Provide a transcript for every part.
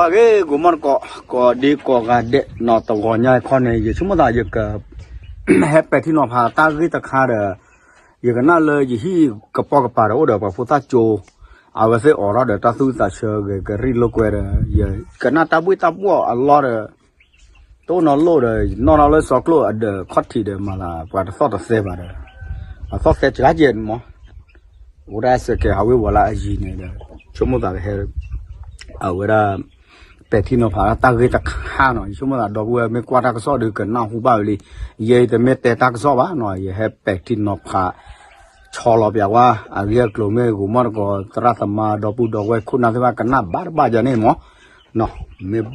အဂ့ၢ် ဂိၤမီၢ်တကိး ကိးဒ့ကိးဂၤဒဲးနီၤ တဂီၤညါခီန့ၣ် ယဆိကမိၣ်သးယက ဟဲပဲာ်ထံနီၤဖးတၢ်ဂ့ၢ်တခါဒီး ယကနၣ်လၢယဟံၣ်ကပိာ်ကပၤဒီးအိၣ်ဒီးပှၤဖိသၣ်ကၠိ အဝဲသ့ၣ်အိးထီၣ်ဒီးတၢ်သူၣ်သးဆၢဂ့ၤကရံၣ်လိာ်ကွဲဒီး ယကနၣ်တၢ်ဘှ့ၣ်တၢ်ဘှီၣ်အလီၢ်ဒီး တအိၣ်နီတလိၣ်ဒီး နီၣ်ထီၣ်လၢစီကျိၣ်အဒၢးခီၣ်ထံးဒီးမၤသး ပှၤတသီၣ်တသဲဘၣ်ဒီး အသီၣ်သဲစှၤကဲမး အိၣ်ဒၣ်စဲးကဲးဟးဝ့ၤဝီၤလၢအယံၤန့ၣ်ဒီး ဆိကမိၣ်သးကဟဲ အဝဲဒၣ် ပဲာ်ထံနီၤဖးတၢ်ဂ့ၢ်တခါနီၤ ယဆိကမိၣ်သးဒီပုၢ်ဝဲၢ်မ့ၢ်ကွၢ်တၢ်ကစီၣ်ဒီးကနၢ်ဟူဘၣ်ဝဲလံ ယဲအံၤတမ့ၢ်တဲတၢ်ကစီၣ်ဘၣ်နီၤ ယဟဲပဲာ်ထံနီၤဖး ဆီလီၤပၠးဝဲ အဂ့ၢ်အကျိၤမ့ၢ်ဂိၤမီၢ်တကိး သရၣ်သမါဒီပုၢ်ဒီဝဲၢ်ခိၣ်နၢ်သ့ၣ်တဖၣ်ကနၣ်ဘၣ်တဘၣ်ယၤန့ၣ်မး မ့ၢ်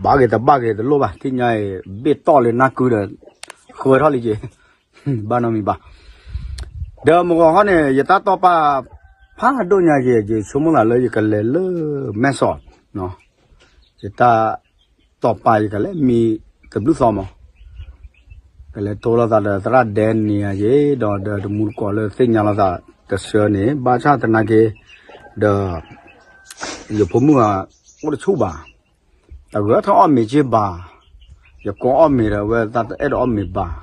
ဘၣ်ဂ့ၤတဘၣ်ဂ့ၤတလိၣ်ဘၣ် ထံၣ်ညါအံၤ ဘ့ၣ်တီၢ်လၢနၢ်ကုဒီး ဃၢထီၣ်လံက့ၤ ဘၣ်နီတမံၤဘၣ် ဒီးမုၢ်ဂီၤခီန့ၣ် ယတၢ်တီၢ်ပာ်ဖးဒိၣ်ညါက့ၤ ယဆိကမိၣ်သးလၢယကလဲၤလၢမဲၢ်ဆီး ယတၢ်တီၢ်ပာ်ယကလဲၤမံတဘျုးသီမး ကလဲၤတိၢ်လိာ်သးဒီးသရၣ်ဒဲနံၤယၤက့ၤ ဒီးဒီးတမူတကိးလၢသ့ၣ်ညါလိာ်သး တဆၢန့ၣ် ဘၣ်ဆၣ်သနာ်က့ ဒီး ယဖိမုၣ်ဧၢ အိၣ်တဆူၣ်ဘၣ် တဂၢၢ်ထီၣ်အီၣ်မ့ၤက့ၤဘၣ် ယကိးအီၣ်မ့ၤဒီးအဝဲသးတအဲၣ်ဒိးအီၣ်မ့ၤဘၣ်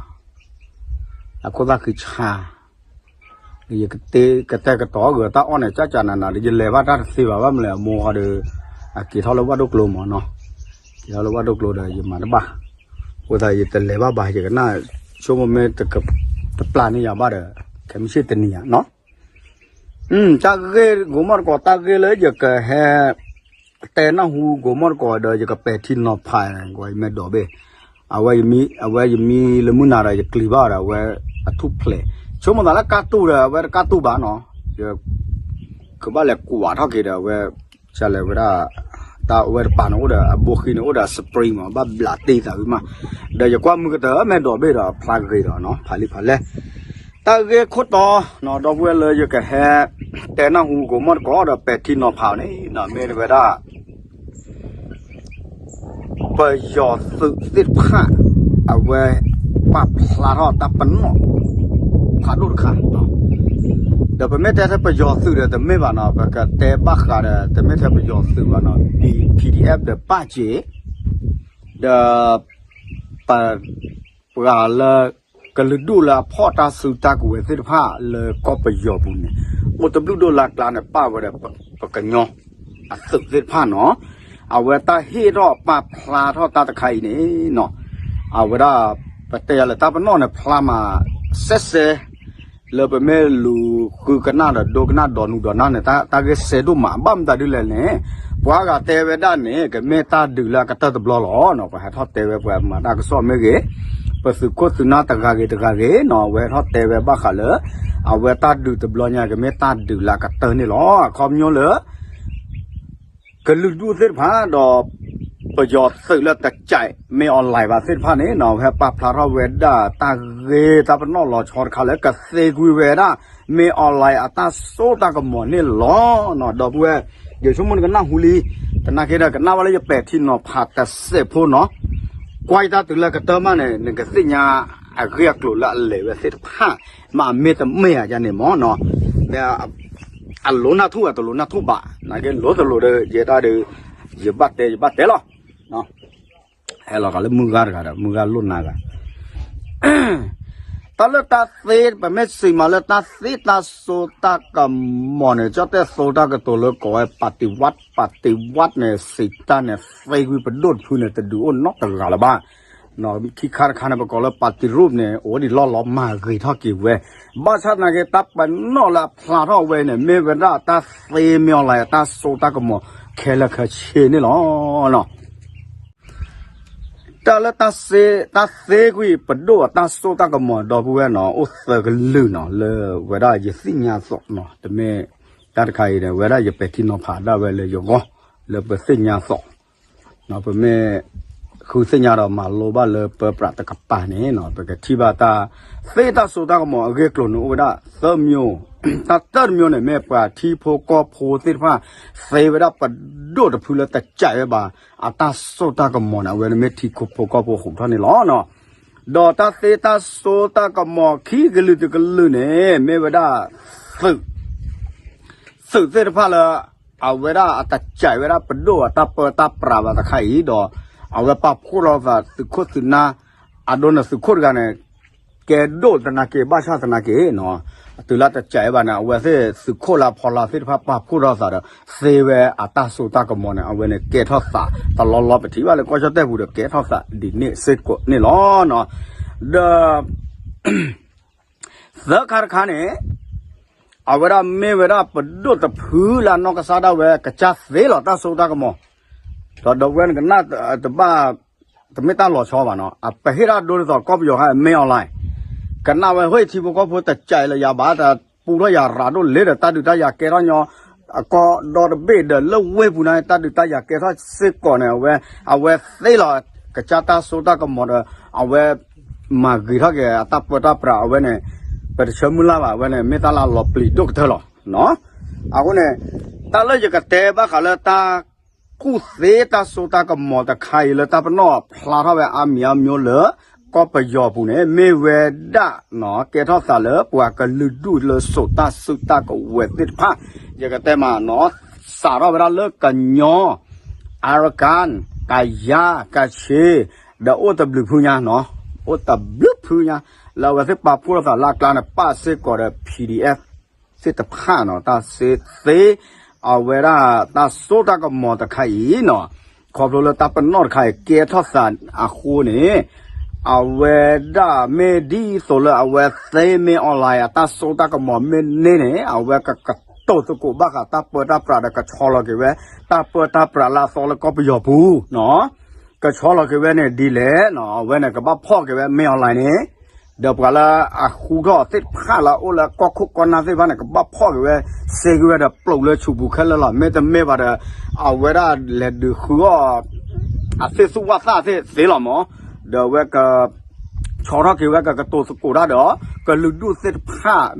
အခိၣ်သၣ်ခုဆါ ယကတဲကတီၤဂၢၤတၢ်အီၣ်န့ၣ် ကၠၢ်ကၠၢ်နးနးဒီး ယလဲၤဘၣ်တၢ်တသ့ဘၣ် ဘၣ်မနုၤလဲၣ် အမိၢ်ဃီဒီး အက့ၤထီၣ်လၢဝၣ်ဒိၣ်ကျိမးနီၤ က့ၤထီၣ်လၢဝၣ်ဒိၣ်ကျိဒီး ယမၤတဘၣ် အဃိသတးယတလဲၤဘၣ်ဘၣ် ယကနၣ်ဆိကမိၣ်မ့ၢ်တပျၢ်န့ၢ်ယၤဘၣ်ဒီး ခဲမုၢ်ဆ့ၣ်တနံၤညါနီၤ တၢ်ဂ့ၢ်ဂိၤမီၢ်တကိး တၢ်ဂ့ၢ်လၢယကဟဲ တဲနၢ်ဟူဂိၤမီၢ်တကိးဒီး ယကပဲာ်ထံနီၤဖး ကွၢ်ယမဲာ်ဒိးဘ့ၣ် အဝဲယမံလၢမုၢ်နၤဒီး ယကျံၤဘၣ်ဒီး အဝဲအထူၣ်ဖျဲး ဆိကမိၣ်သးလၢကါတူၢ်ဒီး အဝဲတကါတူၢ်ဘၣ်နီၤ ယ ကဘၣ်လဲၤကွၢ်ထီၣ်က့ၤဒီး အဝဲ ကလဲၤဝဲဒၣ် တၢ်အဝဲတပၤန့ၣ်အိၣ်ဒီး အဘိဃံန့ၣ်အိၣ်ဒီး spring မး ဘၣ်ဘျးတ့ၢ်သးဝံၤမး ဒီးယကွၢ်မုၢ်ကတၢၢ်မဲာ်ဒိးဘ့ၣ်ဒီး ဖျါဂ့ၤဒီးနီၤ ဖးလံဖးလဲၢ် တၢ်ဂ့ၢ်ခိၣ်တီနီၤ ဒီပုၢ်ဝဲၢ်လၢယကဟဲ တဲနၢ်ဟူဂိၤမီၢ်တကိးဒီး ပဲာ်ထံနီၤဖးန့ၣ်နီၤ မ့ၢ်ဝဲဒၣ် ပယီၤသုးသ့ၣ်တဖၣ် အဝဲ ပာ်ဖျါထီၣ်တၢ်ပနီၣ် ဖးဒိၣ်တခါ ဒီးပမ့ၢ်တဲထဲပယီၤသုးဒီးတမ့ၢ်ဘၣ်နီၤ ပကတဲဘၣ်ဃးဒီး တမ့ၢ်ထဲပယီၤသုးဘၣ်နီၤ PDF ဒီးပၣ်က့ၤ ဒီး ပ ပှၤလၢ ကလုာ်ဒူၣ်လၢအဖီၣ်တၢ်စုတၢ်ကဝဲၤသ့ၣ်တဖၣ်လၢကီၢ်ပယီၤပူၤန့ၣ် အိၣ်တဘျုးဒိၣ်လၢ်ကျါန့ၣ် ပာ်ဝဲဒီး ပကညီ အသုးသ့ၣ်တဖၣ်နီၤ အဝဲတၢ်ဟ့ၣ်ထီၣ်ပာ်ဖျါထီၣ်တၢ်တခါအံၤန့ၣ်နီၤ အဝဲဒၣ် ပတဲယၤလၢတၢ်ပနီၣ်န့ၣ် ဖျါမး စဲစဲ လၢပမ့ၢ်လူၤဃုကနၣ်ဒီးဒိကနၣ်ဒီးနူဒီးနၢ်န့ၣ် တၢ်ဂ့ၢ်စဲဒိၣ်မး ဘၣ်မတၤဒ်လဲၣ်န့ၣ် ပှၤဂၤတဲဝဲဒၣ်န့ၣ် ကမ့ၢ်တၢ်ဒုးလၢအကတၢၢ်တဘျီလီၤနီၤ ပှၤဟဲထီၣ်တဲဝဲပှၤမၤတၢ်ကစီၣ်မ့ၢ်ဂ့ၤ ပသုးခိၣ်သုးနၢ်တဂၤဂ့ၤတဂၤဂ့ၤနီၤ အဝဲထီၣ်တဲဝဲဘၣ်ဃးလၢ အဝဲတၢ်ဒုးတဘျီညါ ကမ့ၢ်တၢ်ဒုးလၢအကတၢၢ်န့ၣ်လီၤ အခီပညီလၢ ကလုာ်ဒူၣ်သ့ၣ်တဖၣ်ဒီး ပယီၤသုးလၢတကးမ့ၢ် online ဘၣ်သ့ၣ်တဖၣ်န့ၣ်နီၤ ဟဲပာ်ဖျါထီၣ်ဝဲဒၣ်တၢ်ဂ့ၢ်တၢ်ပနီၣ်လီၤဆီတခါလၢကသ့ကွံာ်ဝဲဒၣ် မ့ၢ် online အတၢ်စိတၢ်ကမီၤန့ၣ်လီၤနီၤ ဒီပုၢ်ဝဲၢ် ယဆိကမိၣ်နကနၢ်ဟူလံ သနာ်က့ဒီးကနၣ်ဝဲလၢယပဲာ်ထံနီၤဖးတစဲးဖိနီၤ ကွၢ်ယတၢ်တုၤလၢကတၢၢ်မးန့ၣ် နကသ့ၣ်ညါအဂ့ၢ်အကျိၤလၢအလဲၤဝဲသ့ၣ်တဖၣ် မ့မ့ၢ်တမ့ၢ်ဧါယၤန့ၣ်မ့ၢ်နီၤ အလိၤနၢ်ထူၣ်ဘၣ် တလိၤနၢ်ထူၣ်ဘၣ် နာ်က့လိၤတလိၤဒီး ယဲဒၣ်ဒီး ယဘၣ်တဲ ယဘၣ်တဲလီၤ ဟဲလီၤဂာ်လၢမုၢ်ဂၤတဂၤဒီး မုၢ်ဂၤလိၣ်နၤဂၤ တၢ်လၢတၢ်သ့ ပမ့ၢ်စံးမးလၢတၢ်သ့တၢ်စိတၢ်ကမီၤန့ၣ် ကၠီၣ်တဲၣ်သိတၢ်ကတိၤလၢကိးဝဲ ပၣ်တံၣ်ဝၣ် ပၣ်တံၣ်ဝၣ်န့ၣ် စံးတၢ်န့ၣ် သ့ကွံာ်ပဒိၣ်တဖုန့ၣ် တဒုးအိၣ်နီတဂၤလၢၤဘၣ် ခံခါတခါန့ၣ် ပကိးလၢ ပၣ်တံၣ်ရူၣ်န့ၣ် အိၣ်ဒံးလီၢ်လီၤမၤဂ့ၤထီၣ်က့ၤဝဲ ဘၣ်ဆၣ်သနာ်က့ တၢ်ပနီၣ်လၢအဖျါထီၣ်ဝဲန့ၣ် မ့ၢ်ဝဲဒၣ်တၢ်သ့မ့ၢ် online အတၢ်စိတၢ်ကမီၤခဲလၢာ်ခဲဆ့န့ၣ်လီၤ. တၢ်လၢတၢ်သ့ တၢ်သ့ကွံာ်ပဒိၣ်အတၢ်စိတၢ်ကမီၤ ဒီပုၢ်ဝဲၢ်နီၤ အိၣ်သၢကလုာ်နီၤ လၢဝဲဒၣ်ယသ့ၣ်ညါသိးနီၤ တမ့ၢ်တၢ်တခါအံၤဒီး ဝဲဒၣ်ယပဲာ်ထံနီၤဖးဒၣ်ဝဲလၢယဂီၢ် လၢပသ့ၣ်ညါသိး ပမ့ၢ်ဃုသ့ၣ်ညါဒီးမၤလိဘၣ်လၢပပြးတကပၤန့ၣ် ပကထံၣ်ဘၣ်တၢ်သ့တၢ်စိတၢ်ကမီၤအဂ့ၢ်အကျိၤန့ၣ် အိၣ်ဝဲဒၣ်သၢမျိုး တၢ်တၢၢ်တမျိုးန့ၣ် မ့ၢ်ပှၤထံဖိကီၢ်ဖိသ့ၣ်တဖၣ် သ့ဝဲဒၣ်ပဒိၣ်တဖုလၢတကးဝဲဘၣ် အတၢ်စိတၢ်ကမီၤန့ၣ် အဝဲန့ၣ်မ့ၢ်ထံဖိကီၢ်ဖိဟူးထီၣ်န့ၣ်လီၤ. ဒီးတၢ်သ့တၢ်စိတၢ်ကမီၤခံကလုာ်တကလုာ်န့ၣ် မ့ၢ်ဝဲဒၣ် သုး သုးသ့ၣ်တဖၣ်လၢ အဝဲဒၣ်အတစဲးဝဲဒၣ်ပဒိၣ်အတၢ်ပၢတၢ်ပြးဘၣ်တခါအံၤဒီး အဝဲပာ်ဖှိၣ်ထီၣ်သးသုးခိၣ်သုးနၢ် အဒိန့ၣ်သုးခိၣ်တဂၤန့ၣ် ကဲဒိၣ်သနာ်က့ ဘၣ်ဆၣ်သနာ်က့နီၤ တုၤလၢတစဲးဘၣ်န့ၣ် အဝဲသ့ၣ်သုးခိၣ်လၢအဖီလာ်သ့ၣ်တဖၣ်ပာ်ဖှိၣ်ထီၣ်သးဒီး သ့ဝဲအတၢ်စိတၢ်ကမီၤန့ၣ် အဝဲန့ၣ်ကဲထီၣ်သးတလီၢ်လီၢ် ပထံၣ်ဘၣ်လၢကီၢ်ကၠီၣ်တဲၣ်ပူၤဒီးကဲထီၣ်သးဒ်န့ၣ်စ့ၢ်ကီးန့ၣ်လီၤ. ဒီး သၢခါတခါန့ၣ် အဝဲဒၣ်မ့ၢ်ဝဲဒၣ်ပဒိၣ်တဖုလၢအနီၢ်ကစၢ်ဒၣ်ဝဲ ကစၢ်သ့လီၤတၢ်စိတၢ်ကမီၤ ဒီးဒီပုၢ်ဝဲၢ်န့ၣ်ကနၣ်တဘၣ် တမ့ၢ်တၢ်လီၤဆီဘၣ်နီၤ အပဟ့ၣ်တၢ်ဒိဒ်သိးကီၢ်ပယီၤခါမ့ၢ်အီၣ်လဲၣ် ကနၣ်ဝဲဟိထံဖိကီၢ်ဖိတစဲးလၢယၤဘၣ် တပူထီၣ်ယၤရးဒိၣ်လ့ဒီးတၢ်ဒုးတၢ်ယၤကဲထီၣ်ညီ အကီဒီတဘ့ၣ်ဒီးလၢဝ့ၢ်ပူၤန့ၣ် တၢ်ဒုးတၢ်ယၤကဲထီၣ်စ့ၢ်ကီးန့ၣ် အဝဲ အဝဲသ့လီၤ ကစၢ်တၢ်စိတၢ်ကမီၤဒီး အဝဲ မၤဂ့ၤထီၣ်က့ၤအတၢ်ပၢတၢ်ပြးအဝဲန့ၣ် ပတဆၢမုၢ်လၢ်ဘၣ် အဝဲန့ၣ် မ့ၢ်တၢ်လၢလီၤပျံၤဒိၣ်ကတၢၢ်လီၤ. အဃိန့ၣ် တၢ်လၢယကတဲဘၣ်ဃးလၢတၢ်ကူၣ်သ့တၢ်စိတၢ်ကမီၤတခါအံၤလၢတၢ်ပနီၣ်ဖျါထီၣ်ဝဲအါမံၤအါမံၤလၢ ကီၢ်ပယီၤပူၤန့ၣ် မ့ၢ်ဝဲဒၣ် ကဲထီၣ်သးလၢပှၤကလုာ်ဒူၣ်လၢစိာ်တၢ်စုတၢ်ကဝဲၤသ့ၣ်တဖၣ် ယကတဲမးနီၤ စးထီၣ်ဝဲဒၣ်လၢကညီ Arakan ကယၤ ကဆ့ ဒီးအိၣ်တဘျုးဖုညါနီၤ အိၣ်တဘျုးဖုညါ လၢအဝဲသ့ၣ်ပာ်ဖှိၣ်ထီၣ်သးလၢအကျါန့ၣ် ပာ်စ့ၢ်ကီးဒီး P D F သ့ၣ်တဖၣ်နီၤ တၢ်စ့သ့ အဝဲဒၣ်တၢ်စိတၢ်ကမီၤတခါအံၤနီၤ ခီဖျိလၢတၢ်ပနီၣ်တခါအံၤကဲထီၣ်သးအဃိန့ၣ် အဝဲဒၣ်မ့ၢ်ဒ်သိးလၢအဝဲသ့မ့ၢ်အီၣ်လဲၣ်အတၢ်စိတၢ်ကမီၤမ့ၢ်န့ၢ်န့ၣ် အဝဲကကတိၤသကိးဘၣ်ဃးတၢ်ပၢတၢ်ပြးဒီးကဆီလီၤက့ၤဝဲ တၢ်ပၢတၢ်ပြးလၢအသီလၢကီၢ်ပယီၤပူၤနီၤ ကဆီလီၤက့ၤဝဲန့ၣ်ဒ်လဲၣ်နီၤ အဝဲန့ၣ်ကဘၣ်ဖီၣ်က့ၤဝဲမ့ၢ်အီၣ်လဲၣ်န့ၣ် ဒီးပှၤလၢအဃူထီၣ်သ့ၣ်တဖၣ်လၢအအိၣ်လၢကီၢ်ခိၣ်ကီၢ်နၢ်သ့ၣ်တဖၣ်န့ၣ် ကဘၣ်ဖီၣ်က့ၤဝဲ စ့က့ၤဝဲဒီးပျိာ်လၢဆူးပူၤခဲလၢာ်လီၤ မ့တမ့ၢ်ဘၣ်ဒီး အဝဲဒၣ်လဲၤဒုးဃုအီၣ် အသ့ၣ်သူၣ်ဝၣ်သၣ်သ့ၣ်သ့လီၤမး ဒီးအဝဲက ဆီထီၣ်က့ၤဝဲကကတိၤသကိးတၢ်ဒီး ကလုာ်ဒူၣ်သ့ၣ်တဖၣ်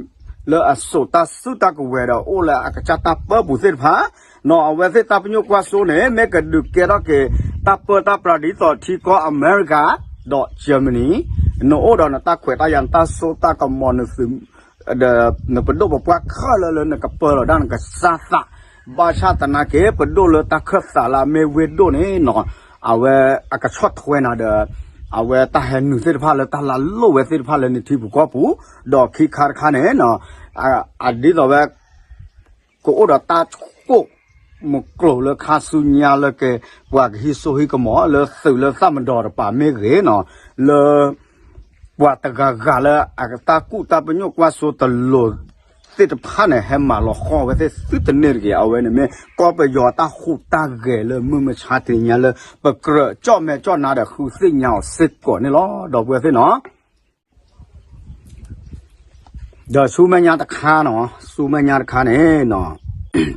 လၢအစိာ်တၢ်စုတၢ်ကဝဲၤဒီးအိၣ်လၢအကစၢ်တၢ်ပၢပူၤသ့ၣ်တဖၣ် နီၤ အဝဲသ့ၣ်တၢ်ပညိၣ်ကွၢ်စိန့ၣ် မ့ၢ်ကဒုးကဲထီၣ်က့ၤ တၢ်ပၢတၢ်ပြးဒ်သိးထံကီၢ်အမဲရကၤ ဒီး Germany နအိၣ်ဒီးနတၢ်ခွဲးတၢ်ယာ် နတၢ်စိတၢ်ကမီၤ နသုး ဒီးနပဒိၣ်ပပှၢ်ခဲလၢာ်လၢနကပၢလီၤဒၣ်နကစၢ်သး ဘၣ်ဆၣ်သနာ်က့ ပဒိၣ်လၢတၢ်ခၢၣ်သးလၢအမ့ၢ်ဝ့ၢ်ဒိၣ်န့ၣ်နီၤ အဝဲအကဆီၣ်ထွဲနၤဒီး အဝဲတၢ်ဟဲနုာ်သ့ၣ်တဖၣ်လၢတၢ်လၢလိၣ်ဝဲသ့ၣ်တဖၣ်လၢနထံပူၤကီၢ်ပူၤ ဒီးခံခါတခါန့ၣ်နီၤ အဒ်သိးဝဲ ကအိၣ်ဒီးတၢ်ဆိကမိၣ်ကျိၤလၢခါဆူညါလၢက ပှၤကဟံးစိဟံးကမီၤလၢ သုးလၢသၣ်မဒီးတပၤမ့ၢ်ဂ့ၤနီၤ လၢ ပှၤတဂၤဂၤလၢအတၢ်ကူၣ်တၢ်ပညိၣ်ကွၢ်စိတလိၤသ့ၣ်တဖၣ်န့ၣ် ဟဲမၤလီၤဃီဝဲသ့ၣ်သုတန့ၢ်တဂ့ၤ အဝဲန့ၣ်မ့ၢ် ကီၢ်ပယီၤတၢ်ဟူးတၢ်ဂဲၤလၢမုၢ်မဆါတနံၤညါလၢ ပကြၢးကၠီၣ်မဲာ်ကၠီၣ်နါဒီးဃုသ့ၣ်ညါအီၤစ့ၢ်ကီးန့ၣ်လီၤ ဒီပုၢ်ဝဲၢ်သ့ၣ်နီၤ ဒီးဆူမဲာ်ညါတခါနီၤ ဆူမဲာ်ညါတခါန့ၣ်နီၤ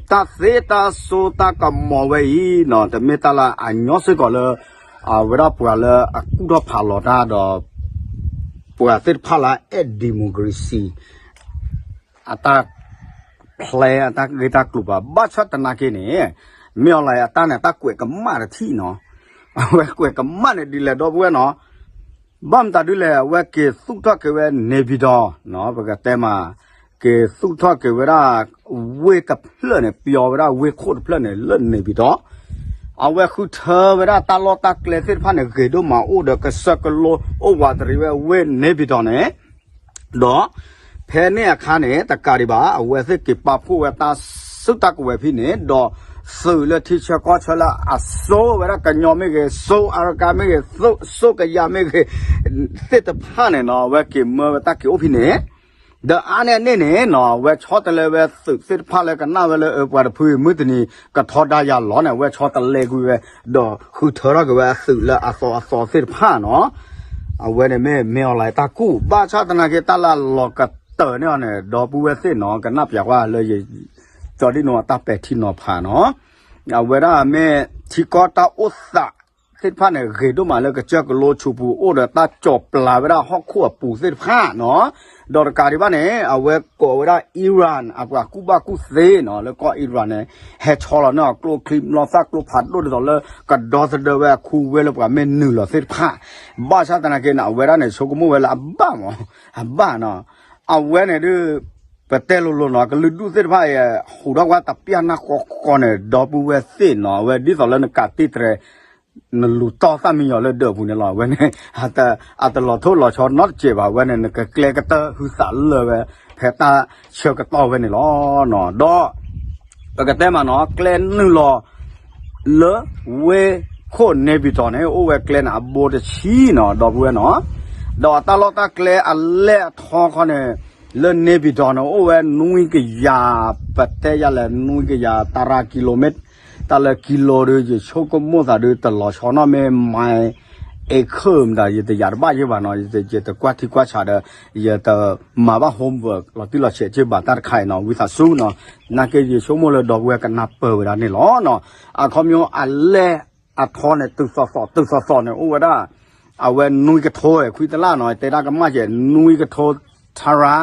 တၢ်သ့တၢ်စိတၢ်ကမီၤဝဲအံၤနီၤ တမ့ၢ်တၢ်လၢအညီစ့ၢ်ကီးလၢ အဝဲဒၣ်ပှၤလၢအကူၣ်ထီၣ်ဖးလီၤတၢ်ဒီး ပှၤသ့ၣ်တဖၣ်လၢအအဲၣ် democracy အတၢ် plan အတၢ်ဂ့ၢ်တၢ်ကျိၤဘၣ် ဘၣ်ဆၣ်သနာ်က့န့ၣ် မ့ၢ်အီၤလၢအတၢ်န့ၣ် တၢ်ကွဲးကမၣ်တထံၣ်နီၤ အဝဲကွဲးကမၣ်န့ၣ်ဒ်လဲၣ်ဒီပုၢ်ဝဲၢ်နီၤ ဘၣ်မတၤဒ်လဲၣ် အဝဲက့ၤသူၣ်ထီၣ်က့ၤဝဲ Naypyidaw နီၤ ပကတဲမး က့ၤသူၣ်ထီၣ်က့ၤဝဲဒၣ် ဝ့ၢ်တဖျၢၣ်န့ၣ် ပျီဝဲဒၣ်ဝ့ၢ်ခိၣ်တဖျၢၣ်န့ၣ် လၢ Naypyidaw အဝဲဃုထၢဝဲဒၣ်တၢ်လီၢ်တၢ်ကျဲသ့ၣ်တဖၣ်န့ၣ် ဂ့ၤဒိၣ်မးအိၣ်ဒီးကစၢၢ်ကလိအိၣ်ဝးတရံးဝဲဝ့ၢ် Naypyidaw န့ၣ် ဒီး ဖဲန့ၣ်အခါန့ၣ် တကးဒံးဘၣ် အဝဲသ့ၣ်က့ၤပာ်ဖှိၣ်ဝဲတၢ်စုတၢ်ကဝဲၤဖဲန့ၣ် ဒီးသုးလၢထံဆၢကီၢ်ဆၢလၢအစိာ်ဝဲဒၣ်ကညီမ့ၢ်ဂ့ၤ စိာ်အရကၤမ့ၢ်ဂ့ၤ စိာ်ကယၤမ့ၢ်ဂ့ၤ သ့ၣ်တဖၣ်န့ၣ်နီၤ အဝဲက့ၤမၢဝဲတၢ်က့ၤအိၣ်ဖဲန့ၣ် ဒီးအါန့ၢ်န့ၣ်န့ၣ်နီၤ အဝဲဆီတလဲဝဲသုးသ့ၣ်တဖၣ်လၢကနၣ်ဝဲလၢအပှၤတဖုမုၢ်တနံၤ ကထီဒါယၤလီၤန့ၣ် အဝဲဆီတလဲကွံာ်ဝဲ ဒီးဃုထၢထီၣ်က့ၤဝဲအသုးလၢအသီအသီသ့ၣ်တဖၣ်နီၤ အဝဲန့ၣ်မ့ၢ် မ့ၢ်အီၤလၢတၢ်ကူၣ် ဘၣ်ဆၣ်သနာ်က့တၢ်လၢအလီၤကတၢၢ်န့ၢ်အီၤန့ၣ် ဒီပုၢ်ဝဲၢ်သ့ၣ်နီၤ ကနၣ်ပျးကွၢ်လၢယ ကၠီဒံၣ်နိအတၢ်ပဲာ်ထံနီၤဖးနီၤ အဝဲဒၣ်မ့ၢ်ထံကီၢ်တၢ်အိၣ်သးသ့ၣ်တဖၣ်န့ၣ် ဂ့ၤဒိၣ်မးလၢကစၢၢ်ကလိဆူးပူၤ အိၣ်ဒီးတၢ်ကၠီၤပျးဝဲဒၣ်ဟီၣ်ခိၣ်အပူၤသ့ၣ်တဖၣ်နီၤ ဒီးတကးဒံးဘၣ်န့ၣ် အဝဲကိးဝဲဒၣ် Iran အပှၤကူၣ်ဘၣ်ကူၣ်သ့နီၤ လၢကီၢ် Iran န့ၣ် ဟဲဆီလီၤန့ၢ်အီၤကျိချံမျိာ်သၣ်ကျိဖးဒိၣ်ဒ်သိးလၢ ကဒီသဒၢဝဲအခူဝ့ၢ်လၢပှၤမ့ၢ်နုာ်လီၤသ့ၣ်တဖၣ် ဘၣ်ဆၣ်သနာ်က့န့ၣ် အဝဲဒၣ်န့ၣ် ဆိကမိၣ်ဝဲလၢအဘၣ်မး အဘၣ်နီၤ အဝဲန့ၣ်ဒုး ပတဲလိၤလိၤနီၤ ကလုာ်ဒူၣ်သ့ၣ်တဖၣ်အံၤ ဟူးထီၣ်ကွၢ်တပျၢ်နၢ်ဃီဃီန့ၣ် ဒီပုၢ်ဝဲၢ်သ့ၣ်နီၤ အဝဲဒ်သိးလၢနကးတ့ၢ်တြဲၤ နလူၤတီၢ်သၣ်မံယီၤလၢဒၢးပူၤန့ၣ်လီၤ. အဝဲန့ၣ် အတလီၤထိၣ်လီၤဆီနီတစဲးဘၣ် အဝဲန့ၣ် နကကျဲကတၢၢ်ဟုသးလၢာ်ဝဲ ဖဲတၢ်ဆၢကတီၢ်ဝဲန့ၣ်လီၤ. ဒီး ပကတဲမးနီၤ ကျဲနုာ်လီၤ လၢဝ့ၢ်ခိၣ်န့ၣ်ပံၤတီၤန့ၣ် အိၣ်ဝဲကျဲန့ၣ် အဘိတဆံနီၤ ဒီပုၢ်ဝဲၢ်နီၤ, ဒီးအတၢ်လီၢ်တၢ်ကျဲအလဲၢ်အထီခီန့ၣ် လၢန့ၣ်ပံၤတီၤန့ၣ် အိၣ်ဝဲနွံကယၤ ပတဲယၤလဲၣ် နွံကယၤ တရၤကံလိမ့ၣ် တၢ်လၢကံလိဒုး ယဆိကမိၣ်သးဒုး တလီၤဆီနီၣ်မ့ၢ် မံ အခၢၣ်မတၤ ယတယာ်တဘၣ်ယဲဘၣ်နီၤ ယတကွၢ်ထံကွၢ်ဆးဒီး ယတမၤဘၣ် homework လီၤတံၢ်လီၤဆဲးက့ဘၣ်တၢ်တခါအံၤနီၤ ဝံသးစူၤနီၤ, နာ်က့ယဆိကမိၣ်လၢဒီပုၢ်ဝဲၢ်ကနၢ်ပၢၢ်ဝဲဒၣ်န့ၣ်လီၤ. အခီပညီအလဲၢ်အထီန့ၣ် တုၤသိးသိး တုၤသိးသိးန့ၣ် အိၣ်ဝဲဒၣ် အဝဲနွံကထိခွံတလၢ်နီၤ တဲဒၣ်ကမၣ်ကဲ နွံကထိ တရၤ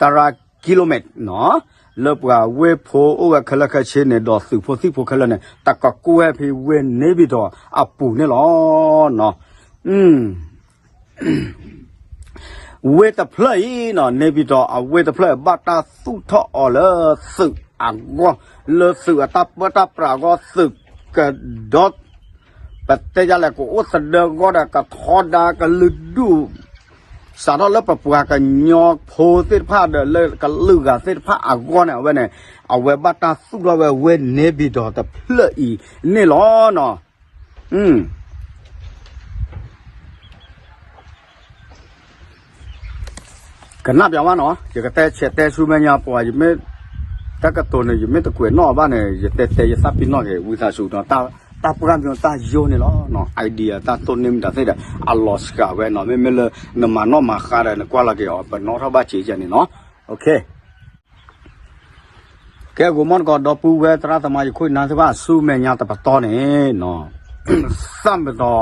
တရၤကံလိမ့ၣ်နီၤ, လၢပှၤဝ့ၢ်ဖိအိၣ်ဝဲခဲလၢာ်ခဲဆ့န့ၣ် ဒီးသုးဖိသံၣ်ဖိခဲလၢာ်န့ၣ် တကကွဲၢ်ဖဲဝ့ၢ်န့ၣ်ပံၤတီၤအပူၤန့ၣ်လီၤ. ဝ့ၢ်တဖျၢၣ်အံၤနီၤ န့ၣ်ပံၤတီၤအဝ့ၢ်တဖျၢၣ်အံၤ ဘၣ်တၢ်သူၣ်ထီၣ်အီၤလၢသုးအဂီၢ်, လၢသုးအတၢ်ပၢတၢ်ပြးအဂီၢ် သုးကဒီ ပတဲယၤလဲၣ် ကအိၣ်သဒၢဂီၢ်ဒီး ကထီဒါကလုာ်ဒူၣ် စးထီၣ်လၢပပှၤကညီဖိသ့ၣ်တဖၣ်ဒီး လၢကလုာ်ဂၤသ့ၣ်တဖၣ်အဂီၢ်န့ၣ် အဝဲန့ၣ် အဝဲဘၣ်တၢ်သူၣ်ထီၣ်ဝဲဝ့ၢ်န့ၣ်ပံၤတီၤတဖျၢၣ်အံၤန့ၣ်လီၤနီၤ. ကနၣ်ပျးဝဲနီၤ ယကတဲဆဲးတဲဆူမဲာ်ညါပှၤ ယမ့ၢ် တၢ်ကတိၤန့ၣ် ယမ့ၢ်တကွဲးနီၣ်ဘၣ်န့ၣ် ယတဲတဲယသးပ့ၤနီၣ်က့ၤ ဝံသးစူၤနီၤ တၢ်ပှၢ်မၠိတၢ်ယိန့ၣ်လီၤနီၤ idea တၢ်တိၢ်န့ၢ်မတၤသ့ၣ်ဒီး အလီၤစှၤဝဲနီၤ မ့မ့ၢ်လၢ နမၤနီၣ်မၤဃါဒီး နကွၢ်လီၤက့ၤအီၤ ပနီၣ်ထီၣ်ဘၣ်စ့ၢ်ကီးန့ၣ်နီၤ ကဲ ဂိၤမီၢ်တကီး ဒီပုၢ်ဝဲၢ်သရၣ်သမါ ယခိၣ်ယနၢ်သ့ၣ်တဖၣ် ဆူမဲာ်ညါတပတီၢ်န့ၣ်နီၤ သၣ်မတၤ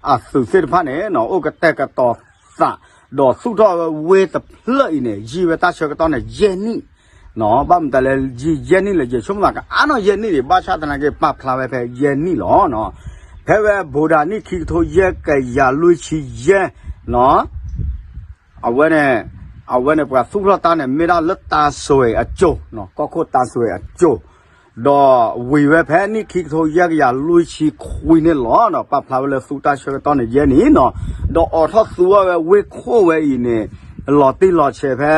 အသုးသ့ၣ်တဖၣ်န့ၣ် အိၣ်ကတဲာ်ကတီၤသး ဒီးသူၣ်ထီၣ်ဝဲဝ့ၢ်တဖျၢၣ်အံၤန့ၣ် ယံာ်ဝဲတၢ်ဆၢကတီၢ်န့ၣ် ယဲၢ်နံၣ်နီၤ ဘၣ်မတၤလဲၣ် ယံာ်ယဲၢ်နံၣ်လဲၣ် ယဆိကမိၣ်သးကအါနီၢ်ယဲၢ်နံၣ်ဒံး ဘၣ်ဆၣ်သနာ်က့ ပာ်ဖျါဝဲဖဲယဲၢ်နံၣ်လီၤနီၤ ဖဲဝဲဘိးဒၣ်နံၣ်ခံကထိယဲၢ်ကယၤလွံၢ်ဆံယဲၢ်နီၤ အဝဲန့ၣ် အဝဲန့ၣ်ပှၤသူၣ်ထီၣ်တၢ်န့ၣ် မ့ၢ်ဒၣ်လၢတၢ်စွဲအစိၤနီၤ ကီၢ်ခိၣ်တၢ်စွဲအစိၤ ဒီးဝံၤဝဲဖဲနံၣ်ခံကထိယဲၢ်ကယၤလွံၢ်ဆံခွံန့ၣ်လီၤနီၤ ပာ်ဖျါဝဲလၢသူတၢ်ဆၢကတီၢ်န့ၣ်ယဲၢ်နံၣ်နီၤ ဒီးအိးထီၣ်သူဝဲဝ့ၢ်ခိၣ်ဝဲအံၤန့ၣ် လီၤတံၢ်လီၤဆဲးဖဲ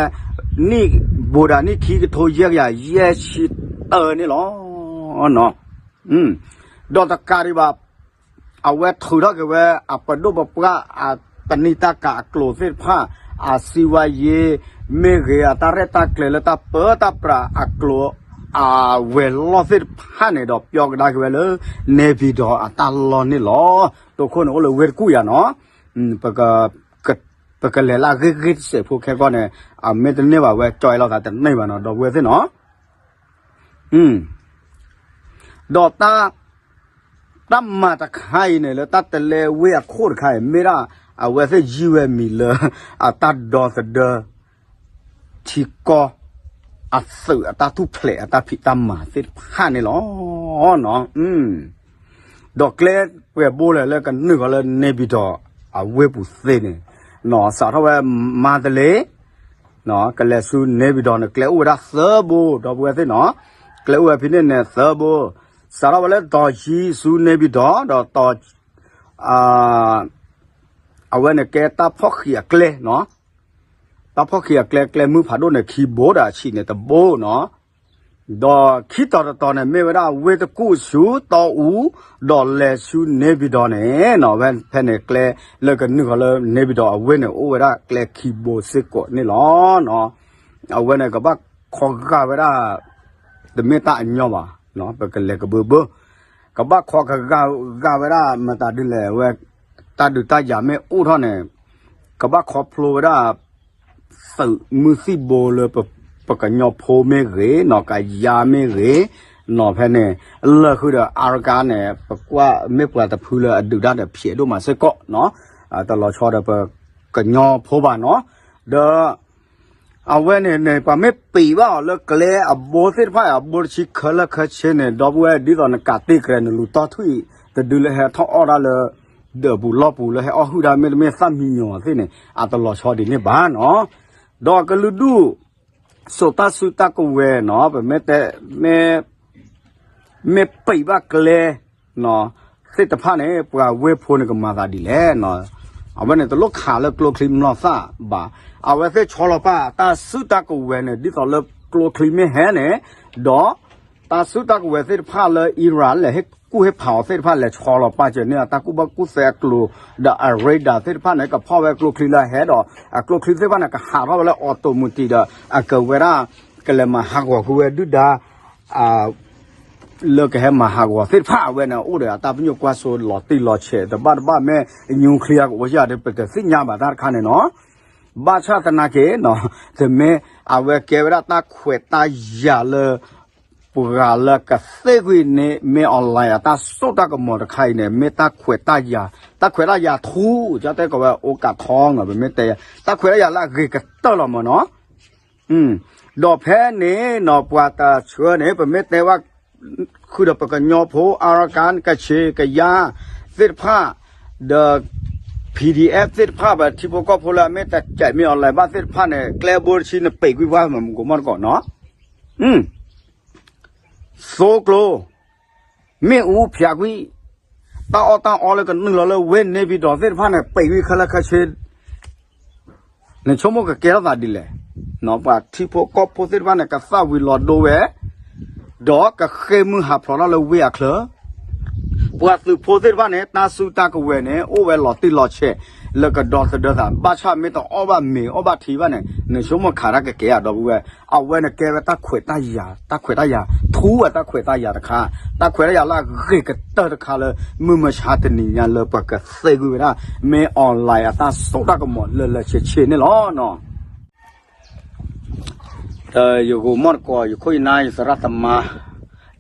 နံၣ် ဘိးဒၣ်နံၣ်ခံကထိယဲၢ်ကယၤယဲၢ်ဆံတၢန့ၣ်လီၤနီၤ ဒီးတကးဒံးဘၣ် အဝဲထုးထီၣ်က့ၤဝဲ အပဒိၣ်ပပှၢ် အပနံာ်တၢ်ကၤအကျိၤသ့ၣ်တဖၣ် အစံးဝါယ့ မ့ၢ်ဂ့ၤ အတၢ်ရဲၣ်တၢ်ကျဲၤလၢတၢ်ပၢတၢ်ပြးအကျိၤ အဝဲၤလီၢ်သ့ၣ်တဖၣ်န့ၣ်ဒီး ပျီကဒါက့ၤဝဲလၢ န့ၣ်ပံၤဒီးအတၢ်လီၢ်န့ၣ်လီၤ. တိခိၣ်န့ၣ်အိၣ်လၢဝ့ၢ်တကူၣ်ယၤနီၤ ပက ပကလဲၤလၢအဂ့ၢ်ဂ့ၢ်တစဲးဖိခဲကီၢ်န့ၣ် အမ့ၢ်တန့ၢ်ဘၣ်ဝဲ ကၠီအလီၤသးတန့ၢ်ဘၣ်နီၤ ဒီပုၢ်ဝဲၢ်သ့ၣ်နီၤ ဒီးတၢ် တၢ်မၤတခါအံၤန့ၣ် လၢတၢ်တလဲဝ့ၢ်အခိၣ်တခါအံၤ မ့ၢ်ဒၣ်အဝဲသ့ၣ်ယုၢ်ဝဲမံၤလၢ အတၢ်ဒီသဒၢ ထံကီၢ် အသုးအတၢ်ထူၣ်ဖျဲးအတၢ်ဖံးတၢ်မၤသ့ၣ်တဖၣ်န့ၣ်လီၤ. ဒီးကျဲပှဲၤဘိလဲၣ်လၢကနုာ်ဃီလၢ န့ၣ်ပံၤဒီး အဝ့ၢ်ပူၤသ့န့ၣ် စးထီၣ်ဝဲမၤတလ့ ကလဲၤဆူန့ၣ်ပံၤဒီးန့ၣ် ကျဲအိၣ်ဝဲဒၣ်သၢဘိ ဒီပုၢ်ဝဲၢ်သ့ၣ်နီၤ ကျဲအိၣ်ဝဲဖဲန့ၣ်န့ၣ်သၢဘိ စးထီၣ်ဝဲလၢတီၤယံၤဆူန့ၣ်ပံၤဒီး ဒီးတီၤ အဝဲန့ၣ်ကဲတၢ်ဖီၣ်ဃံးအကျဲနီၤ တၢ်ဖီၣ်ဃံးအကျဲ ကျဲမုၢ်ဖးဒိၣ်န့ၣ် ခံဘိဒီးအဆံးန့ၣ်တဘိနီၤ ဒီးခံတီၤတတီၤန့ၣ် မ့ၢ်ဝဲဒၣ်ဝ့ၢ်တကူၣ်ဆူတီအူ ဒီးလဲၤဆူန့ၣ်ပံၤဒီးန့ၣ်နီၤ ဝဲဖဲန့ၣ်ကျဲ လၢကနုာ်ဃီလၢန့ၣ်ပံၤဒီးအဝ့ၢ်န့ၣ် အိၣ်ဝဲဒၣ်ကျဲခံဘိစ့ၢ်ကီးန့ၣ်လီၤ. အဝဲန့ၣ်ကဘၣ်ခီဂာ်ဝဲဒၣ် တမ့ၢ်တၢ်အညီဘၣ် ပကလဲၤကဘၢဘၢ ကဘၣ်ခီကဂာ်ဂာ်ဝဲဒၣ် မတၤဒ်လဲၣ်ဝဲ တၢ်ဒုးတၢ်ယၤမ့ၢ်အိၣ်ထီၣ်န့ၣ် ကဘၣ်ခီဖျိဝဲဒၣ် သုးမုၢ်သံၣ်ဘိလၢ ပကညီဖိမ့ၢ်ဂ့ၤနီၤ ကယၤမ့ၢ်ဂ့ၤနီၤ ဖဲန့ၣ် လၢာ်ဃုာ်ဒီးအါရကါန့ၣ် ပကွၢ်မ့ၢ်ပှၤတဖုလၢအဒုးတၢ်ဒီးဖျဲးဒိၣ်မးစ့ၢ်ကီးနီၤ တလီၤဆီဒီးပကညီဖိဘၣ်နီၤ ဒီး အဝဲန့ၣ်န့ၣ် ပှၤမ့ၢ်ပံးဘၣ်အီၤလၢကျဲအဘိသ့ၣ်တဖၣ် အဘိတဆံခဲလၢာ်ခဲဆ့န့ၣ် ဒီပုၢ်ဝဲၢ် ဒ်သိးနကးတ့ၢ်ကြဲး နလူၤတီၢ်ထွံၣ် တဒုလၢဟဲထီၣ်အီၣ်ဒၣ်လၢ ဒၢးပူၤလီၢ်ပူၤလၢဟဲအီၣ်ဟုၣ်ဒၣ် မ့တမ့ၢ်သၣ်မံညီၤသ့ၣ်န့ၣ် အတလီၤဆီဒ်န့ၣ်ဘၣ်နီၤ ဒီးကလုာ်ဒူၣ် စိာ်တၢ်စုတၢ်ကဝဲၤနီၤ ပမ့ၢ်တဲ မ့ၢ် မ့ၢ်ပံးဘၣ်ကျဲ သ့ၣ်တဖၣ်န့ၣ် ပှၤဝ့ၢ်ဖိန့ၣ်ကမၤသးဒ်လဲၣ်နီၤ. အဝဲန့ၣ်တလိၣ်ခးလၢကျိချံမျိာ်သၣ်ဘၣ်. အဝဲသ့ၣ်ဆီလီၤပာ်တၢ်စုတၢ်ကဝဲၤန့ၣ် ဒ်သိးလၢကျိချံမ့ၢ်ဟဲန့ၣ် ဒီး တၢ်စုတၢ်ကဝဲၤသ့ၣ်တဖၣ်လၢ Iran လဲၤဟ့ၣ်ကူၣ်ဟ့ၣ်ဖးအီၤသ့ၣ်တဖၣ် လဲၤဆီလီၤပာ်စၢၤန့ၢ်အတၢ်ကူၣ်ဘၣ်ကူၣ်သ့အကျိၤ ဒီးအ radar သ့ၣ်တဖၣ်န့ၣ် ကဖီၣ်ဝဲကျိချံလၢဟဲဒီး အကျိချံသ့ၣ်တဖၣ်န့ၣ် ကဟးထီၣ်ဝဲလၢ automatic ဒီး အကဝဲဒၣ် ကလဲၤမၤဟးဂီၤဃုာ်ဝဲဒုၣ်ဒါ လၢကဟဲမၤဟးဂီၤသ့ၣ်တဖၣ် အဝဲန့ၣ် အိၣ်ဒီးအတၢ်ပညိၣ်ကွၢ်စိလီၤတံၢ်လီၤဆဲး တဘၣ်တဘၣ်မ့ၢ် nuclear ကအိၣ်စ့ၢ်ကီးဒီး ပတသ့ၣ်ညါဘၣ်တၢ်တခါန့ၣ်နီၤ. ဘၣ်ဆၣ်သနာ်က့နီၤ တမ့ၢ် အဝဲကဲဝဲဒၣ်တၢ်ခွဲးတၢ်ယာ်လၢ ပှၤလၢကသ့ၣ်ကွံာ်န့ၣ် မ့ၢ် online အတၢ်စိာ်တၢ်ကမီၤတခါအံၤန့ၣ် မ့ၢ်တၢ်ခွဲးတၢ်ယာ် တၢ်ခွဲးတၢ်ယာ်ထူ ကၠီတဲကိးဝဲ အိၣ်ကးထီနီၤ ပမ့ၢ်တဲ တၢ်ခွဲးတၢ်ယာ်လၢအဂ့ၤကတၢၢ်လီၤမ့ၢ်နီၤ. ဒီးဖဲန့ၣ်နီၤ ပှၤတဆှၢန့ၣ် ပမ့ၢ်တဲဝဲ ဃုာ်ဒီးပကညီဖိ Arakan ကချ့ၣ် ကယါ သ့ၣ်တဖၣ် ဒီး PDF သ့ၣ်တဖၣ် ပထံဖိကီၢ်ဖိလၢအမ့ၢ်တကဲးမ့ၢ် online ဘၣ်သ့ၣ်တဖၣ်န့ၣ် ကျဲဘိတဆံန့ၣ် ပံးကွံာ်ပှၤမုၢ်မုၢ်ကိးမီၢ်တကိးနီၤ သိကျိ မ့ၣ်အူဖၠးကွံာ် တၢ်အီၣ်တၢ်အီလၢကနုာ်လီၤလၢဝ့ၢ်န့ၣ် ပံၤဒီးသ့ၣ်တဖၣ်န့ၣ် ပံးကွံာ်ခဲလၢာ်ခဲဆ့ နဆိကမိၣ်ကကဲထီၣ်သးဒ်လဲၣ်. ပှၤထံဖိကီၢ်ဖိသ့ၣ်တဖၣ်န့ၣ် ကသၣ်ဝံၤလီၤဒိဝဲ ဒီးကဃ့ၢ်မုၢ်ဟးဖျိးထီၣ်လၢဝ့ၢ်အချၢ ပှၤသုးဖိသ့ၣ်တဖၣ်န့ၣ် တၢ်စုတၢ်ကဝဲၤန့ၣ် အိၣ်ဝဲလီၤတံၢ်လီၤဆဲး လၢကဒီသဒၢသး ဘၣ်ဆၣ်မ့ၢ်တအီၣ်ဘၣ်မ့ၤအီၣ်ဘၣ်ထံဘၣ်န့ၣ် နဆိကမိၣ်ခးတၢ်ကကဲဧါ ဒီပုၢ်ဝဲၢ် အဝဲန့ၣ်ကဲဝဲတၢ်ခွဲးတၢ်ယာ် တၢ်ခွဲးတၢ်ယာ် ထူဝဲတၢ်ခွဲးတၢ်ယာ်တခါ တၢ်ခွဲးတၢ်ယာ်လၢအဂ့ၤကတၢၢ်တခါလၢ မုၢ်မဆါတနံၤညါလၢပကသ့ကွံာ်ဝဲဒၣ် မ့ၢ် online အတၢ်စိာ်တၢ်ကမီၤလၢလၢဆ့ဆ့န့ၣ်လီၤ. ယဂိၤမီၢ်တကိး ယခိၣ်ယနါ ယသရၣ်သမါ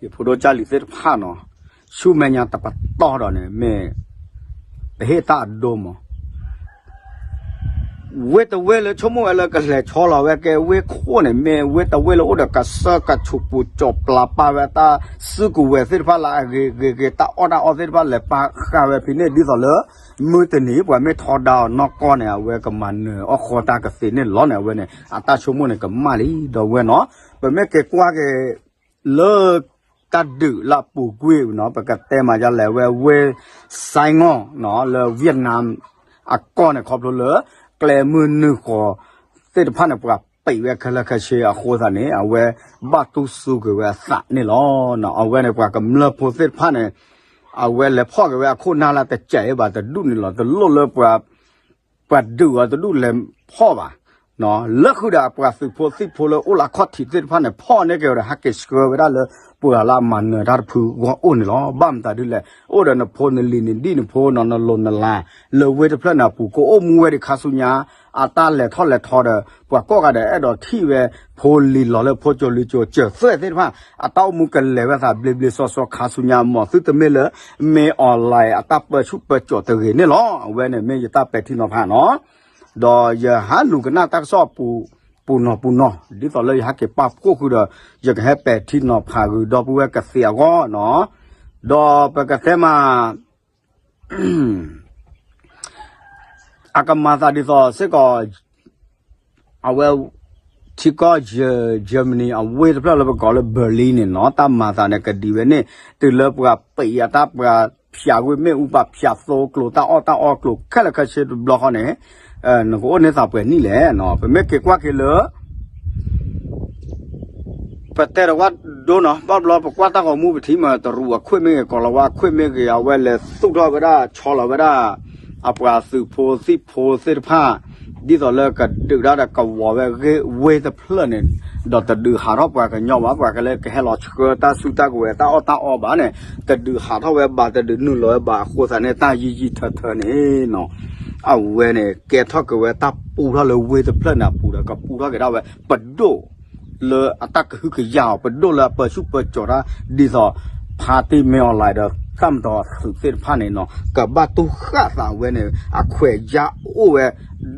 ယဖိဒိၣ်ကၢ်လံၤသ့ၣ်တဖၣ်နီၤ ဆူမဲာ်ညါတပတီၢ်ဒီးန့ၣ် မ့ၢ် ပဟ့ၣ်တၢ်အဒိမး ဝ့ၢ်တဝ့ၢ်လၢဆိကမိၣ်ဝဲလၢကလဲၤဆီလီၤဝဲကဲဝ့ၢ်ခိၣ်န့ၣ် မ့ၢ်ဝ့ၢ်တဝ့ၢ်လၢအိၣ်ဒီးကစၢၢ်ကဆူးပူၤ ကၠီၤပျၢ်ပာ်ဝဲတၢ်စုကဝဲၤသ့ၣ်တဖၣ်လၢအဂ့ၤဂ့ၤဂ့ၤ တၢ်အီၣ်တၢ်အီသ့ၣ်တဖၣ်လဲၤပာ်ဃာ်ဝဲဖဲန့ၣ် ဒ်သိးလၢ မုၢ်တနံၤ ပှၤမ့ၢ်ထီဒါအီၤနီၢ်ကီၢ်န့ၣ် အဝဲကမၤနၢၤအီၣ်ဃီတၢ်ကသ့န့ၣ်လီၤန့ၣ် အဝဲန့ၣ် အတၢ်ဆိကမိၣ်န့ၣ်ကမၣ်လံ ဒီပုၢ်ဝဲၢ်နီၤ ပမ့ၢ်က့ၤကွၢ်က့ၤ လၢ တၢ်ဒုးလၢအပူၤကွံာ်နီၤ ပကတဲမၤဒ်လဲၣ် ဝဲဝ့ၢ် Saigon နီၤ လၢ Vietnam အကီၢ်န့ၣ် ခီဖျိလၢ ကျဲမုၢ်နုာ်ဃီၤသ့ၣ်တဖၣ်န့ၣ် ပှၤပံးဝဲခဲလၢာ်ခဲဆ့အဃိသတးန့ၣ် အဝဲဘၣ်တူၢ်စူၤက့ၤဝဲအသးန့ၣ်လီၤ. အဝဲန့ၣ် ပှၤကမျၢၢ်ဖိသ့ၣ်တဖၣ်န့ၣ် အဝဲလဲၤဖီၣ်က့ၤဝဲအခိၣ်နၢ်လၢတစဲးအံၤဘၣ် တဒူၣ်န့ၣ်လီၤ တလိၣ်လၢ ပှၤဒုးအီၤတဒူၣ်လဲၤဖီၣ်ဘၣ်. လၢဃုာ်ဒီးပှၤသုးဖိသံၣ်ဖိလၢအိၣ်လၢအခီၣ်ထံးသ့ၣ်တဖၣ်န့ၣ် ဖီၣ်န့ၢ်က့ၤဝဲဒီး ဟဲက့ၤဆှၢဝဲဒၣ်လၢ ပှၤလၢအမၤနၢၤတၢ်တဖုဂီၢ်အိၣ်န့ၣ်လီၤ. ဘၣ်မတၤဒ်လဲၣ် အိၣ်ဒီးနဖိနလံၤနဒံၣ်နဖိနီၤ နလိၤနလၤ လၢဝ့ၢ်တဖျၢၣ်န့ၣ်အပူၤ ကအိၣ်မူဝဲဒံးခါဆူညါ အတၢ်လဲၤထီၣ်လဲၤထီဒီး ပှၤကိးဂၤဒဲးအဲၣ်ဒိးထံၣ်ဝဲ ဖိလံၤလီၤလၢဖိကၠိလံၤကၠိ စၢၤသွဲၣ်သ့ၣ်တဖၣ် အတၢ်အိၣ်မူကလဲၤဝဲသးဘျ့ဘျ့စီစီခါဆူညါ မ်သုတမ့ၢ်လၢ မ့ၢ် online အတၢ်ပၢဆူၣ်ပၢစိးတဂ့ၤန့ၣ်လီၤ. အဝဲန့ၣ်မ့ၢ်ယတၢ်ပဲာ်ထံနီၤဖးနီၤ ဒီးယဟးလူၤကနၣ်တၢ်ကစီၣ်ပူၤနီၤပူၤနီၤ ဒ်သိးလၢယဟဲက့ၤပာ်ဖှိၣ်ဃုာ်ဒီး ယကဟဲပဲာ်ထံနီၤဖးဂုာ်ဒီပုၢ်ဝဲၢ်ကသ့အဂီၢ်နီၤ ဒီးပကတဲမး အကမၤသးဒ်သိးစ့ၢ်ကီး အဝဲ ထံကီၢ် Germany အဝ့ၢ်တဖျၢၣ်လၢပကိးလၢ Berlin န့ၣ်နီၤ တၢ်မၤသးန့ၣ်ကဒံးဝဲန့ၣ် တုၤလၢပှၤပံးအတၢ်ပှၤဖၠးဝ့ၢ်မ့ၣ်အူပာ်ဖၠးသိကျိၤ တၢ်အီၣ်တၢ်အီကျိၤခဲလၢာ်ခဲဆ့တဘျီဃီန့ၣ် နကအိၣ်န့ၢ်သးပှဲၤနံၣ်လဲၣ်နီၤ ပမ့ၢ်က့ၤကွၢ်က့ၤလၢ ပတဲတဝၣ်ဒိနီၤ ဘၣ်ဘျီပကွၢ်တၢ်ဂီၤမူပထံၣ်မး တရူးအခွ့ၣ်မ့ၢ်ဂ့ၤ ကီၤလၤဝါအခွ့ၣ်မ့ၢ်ဂ့ၤ အဝဲလဲၤသူၣ်ထီၣ်ဝဲဒၣ် ဆီလီၤဝဲဒၣ် အပှၤသုးဖိသံၣ်ဖိသ့ၣ်တဖၣ် ဒ်သိးလၢကဒုးတၢ်ဒီးကဝီၤဝဲဂ့ၢ်ဝ့ၢ်တဖျၢၣ်န့ၣ် ဒီးတဒုးဟးထီၣ်ပှၤကညီဘၣ် ပှၤကလဲၤကဟဲလီၤဆှၢတၢ်စုတၢ်ကဝဲၤ တၢ်အီၣ်တၢ်အီဘၣ်န့ၣ် တဒုးဟးထီၣ်ဝဲဘၣ် တဒုးနုာ်လီၤဝဲဘၣ်အဃိသတးန့ၣ် တၢ်ယံာ်ယံာ်ထၢထၢန့ၣ်နီၤ အဝဲန့ၣ် ကဲထီၣ်က့ၤဝဲတၢ်ပူထီၣ်လၢဝ့ၢ်တဖျၢၣ်န့ၣ်အပူၤဒီး ကပူထီၣ်က့ၤဒၣ်ဝဲပဒိၣ် လၢအတၢ်ကဟုကယာ်အီၤ ပဒိၣ်လၢအပၢဆူၣ်ပၢစိးတၢ် ဒ်သိး ဖါတံၢ်မ့ၢ်အီၤလဲၣ်ဒီး တၢ်မတီၤသုးသ့ၣ်တဖၣ်န့ၣ်နီၤ ကဘၣ်တူၢ်ဃာ်သးဝဲန့ၣ် အခွဲးယါအိၣ်ဝဲ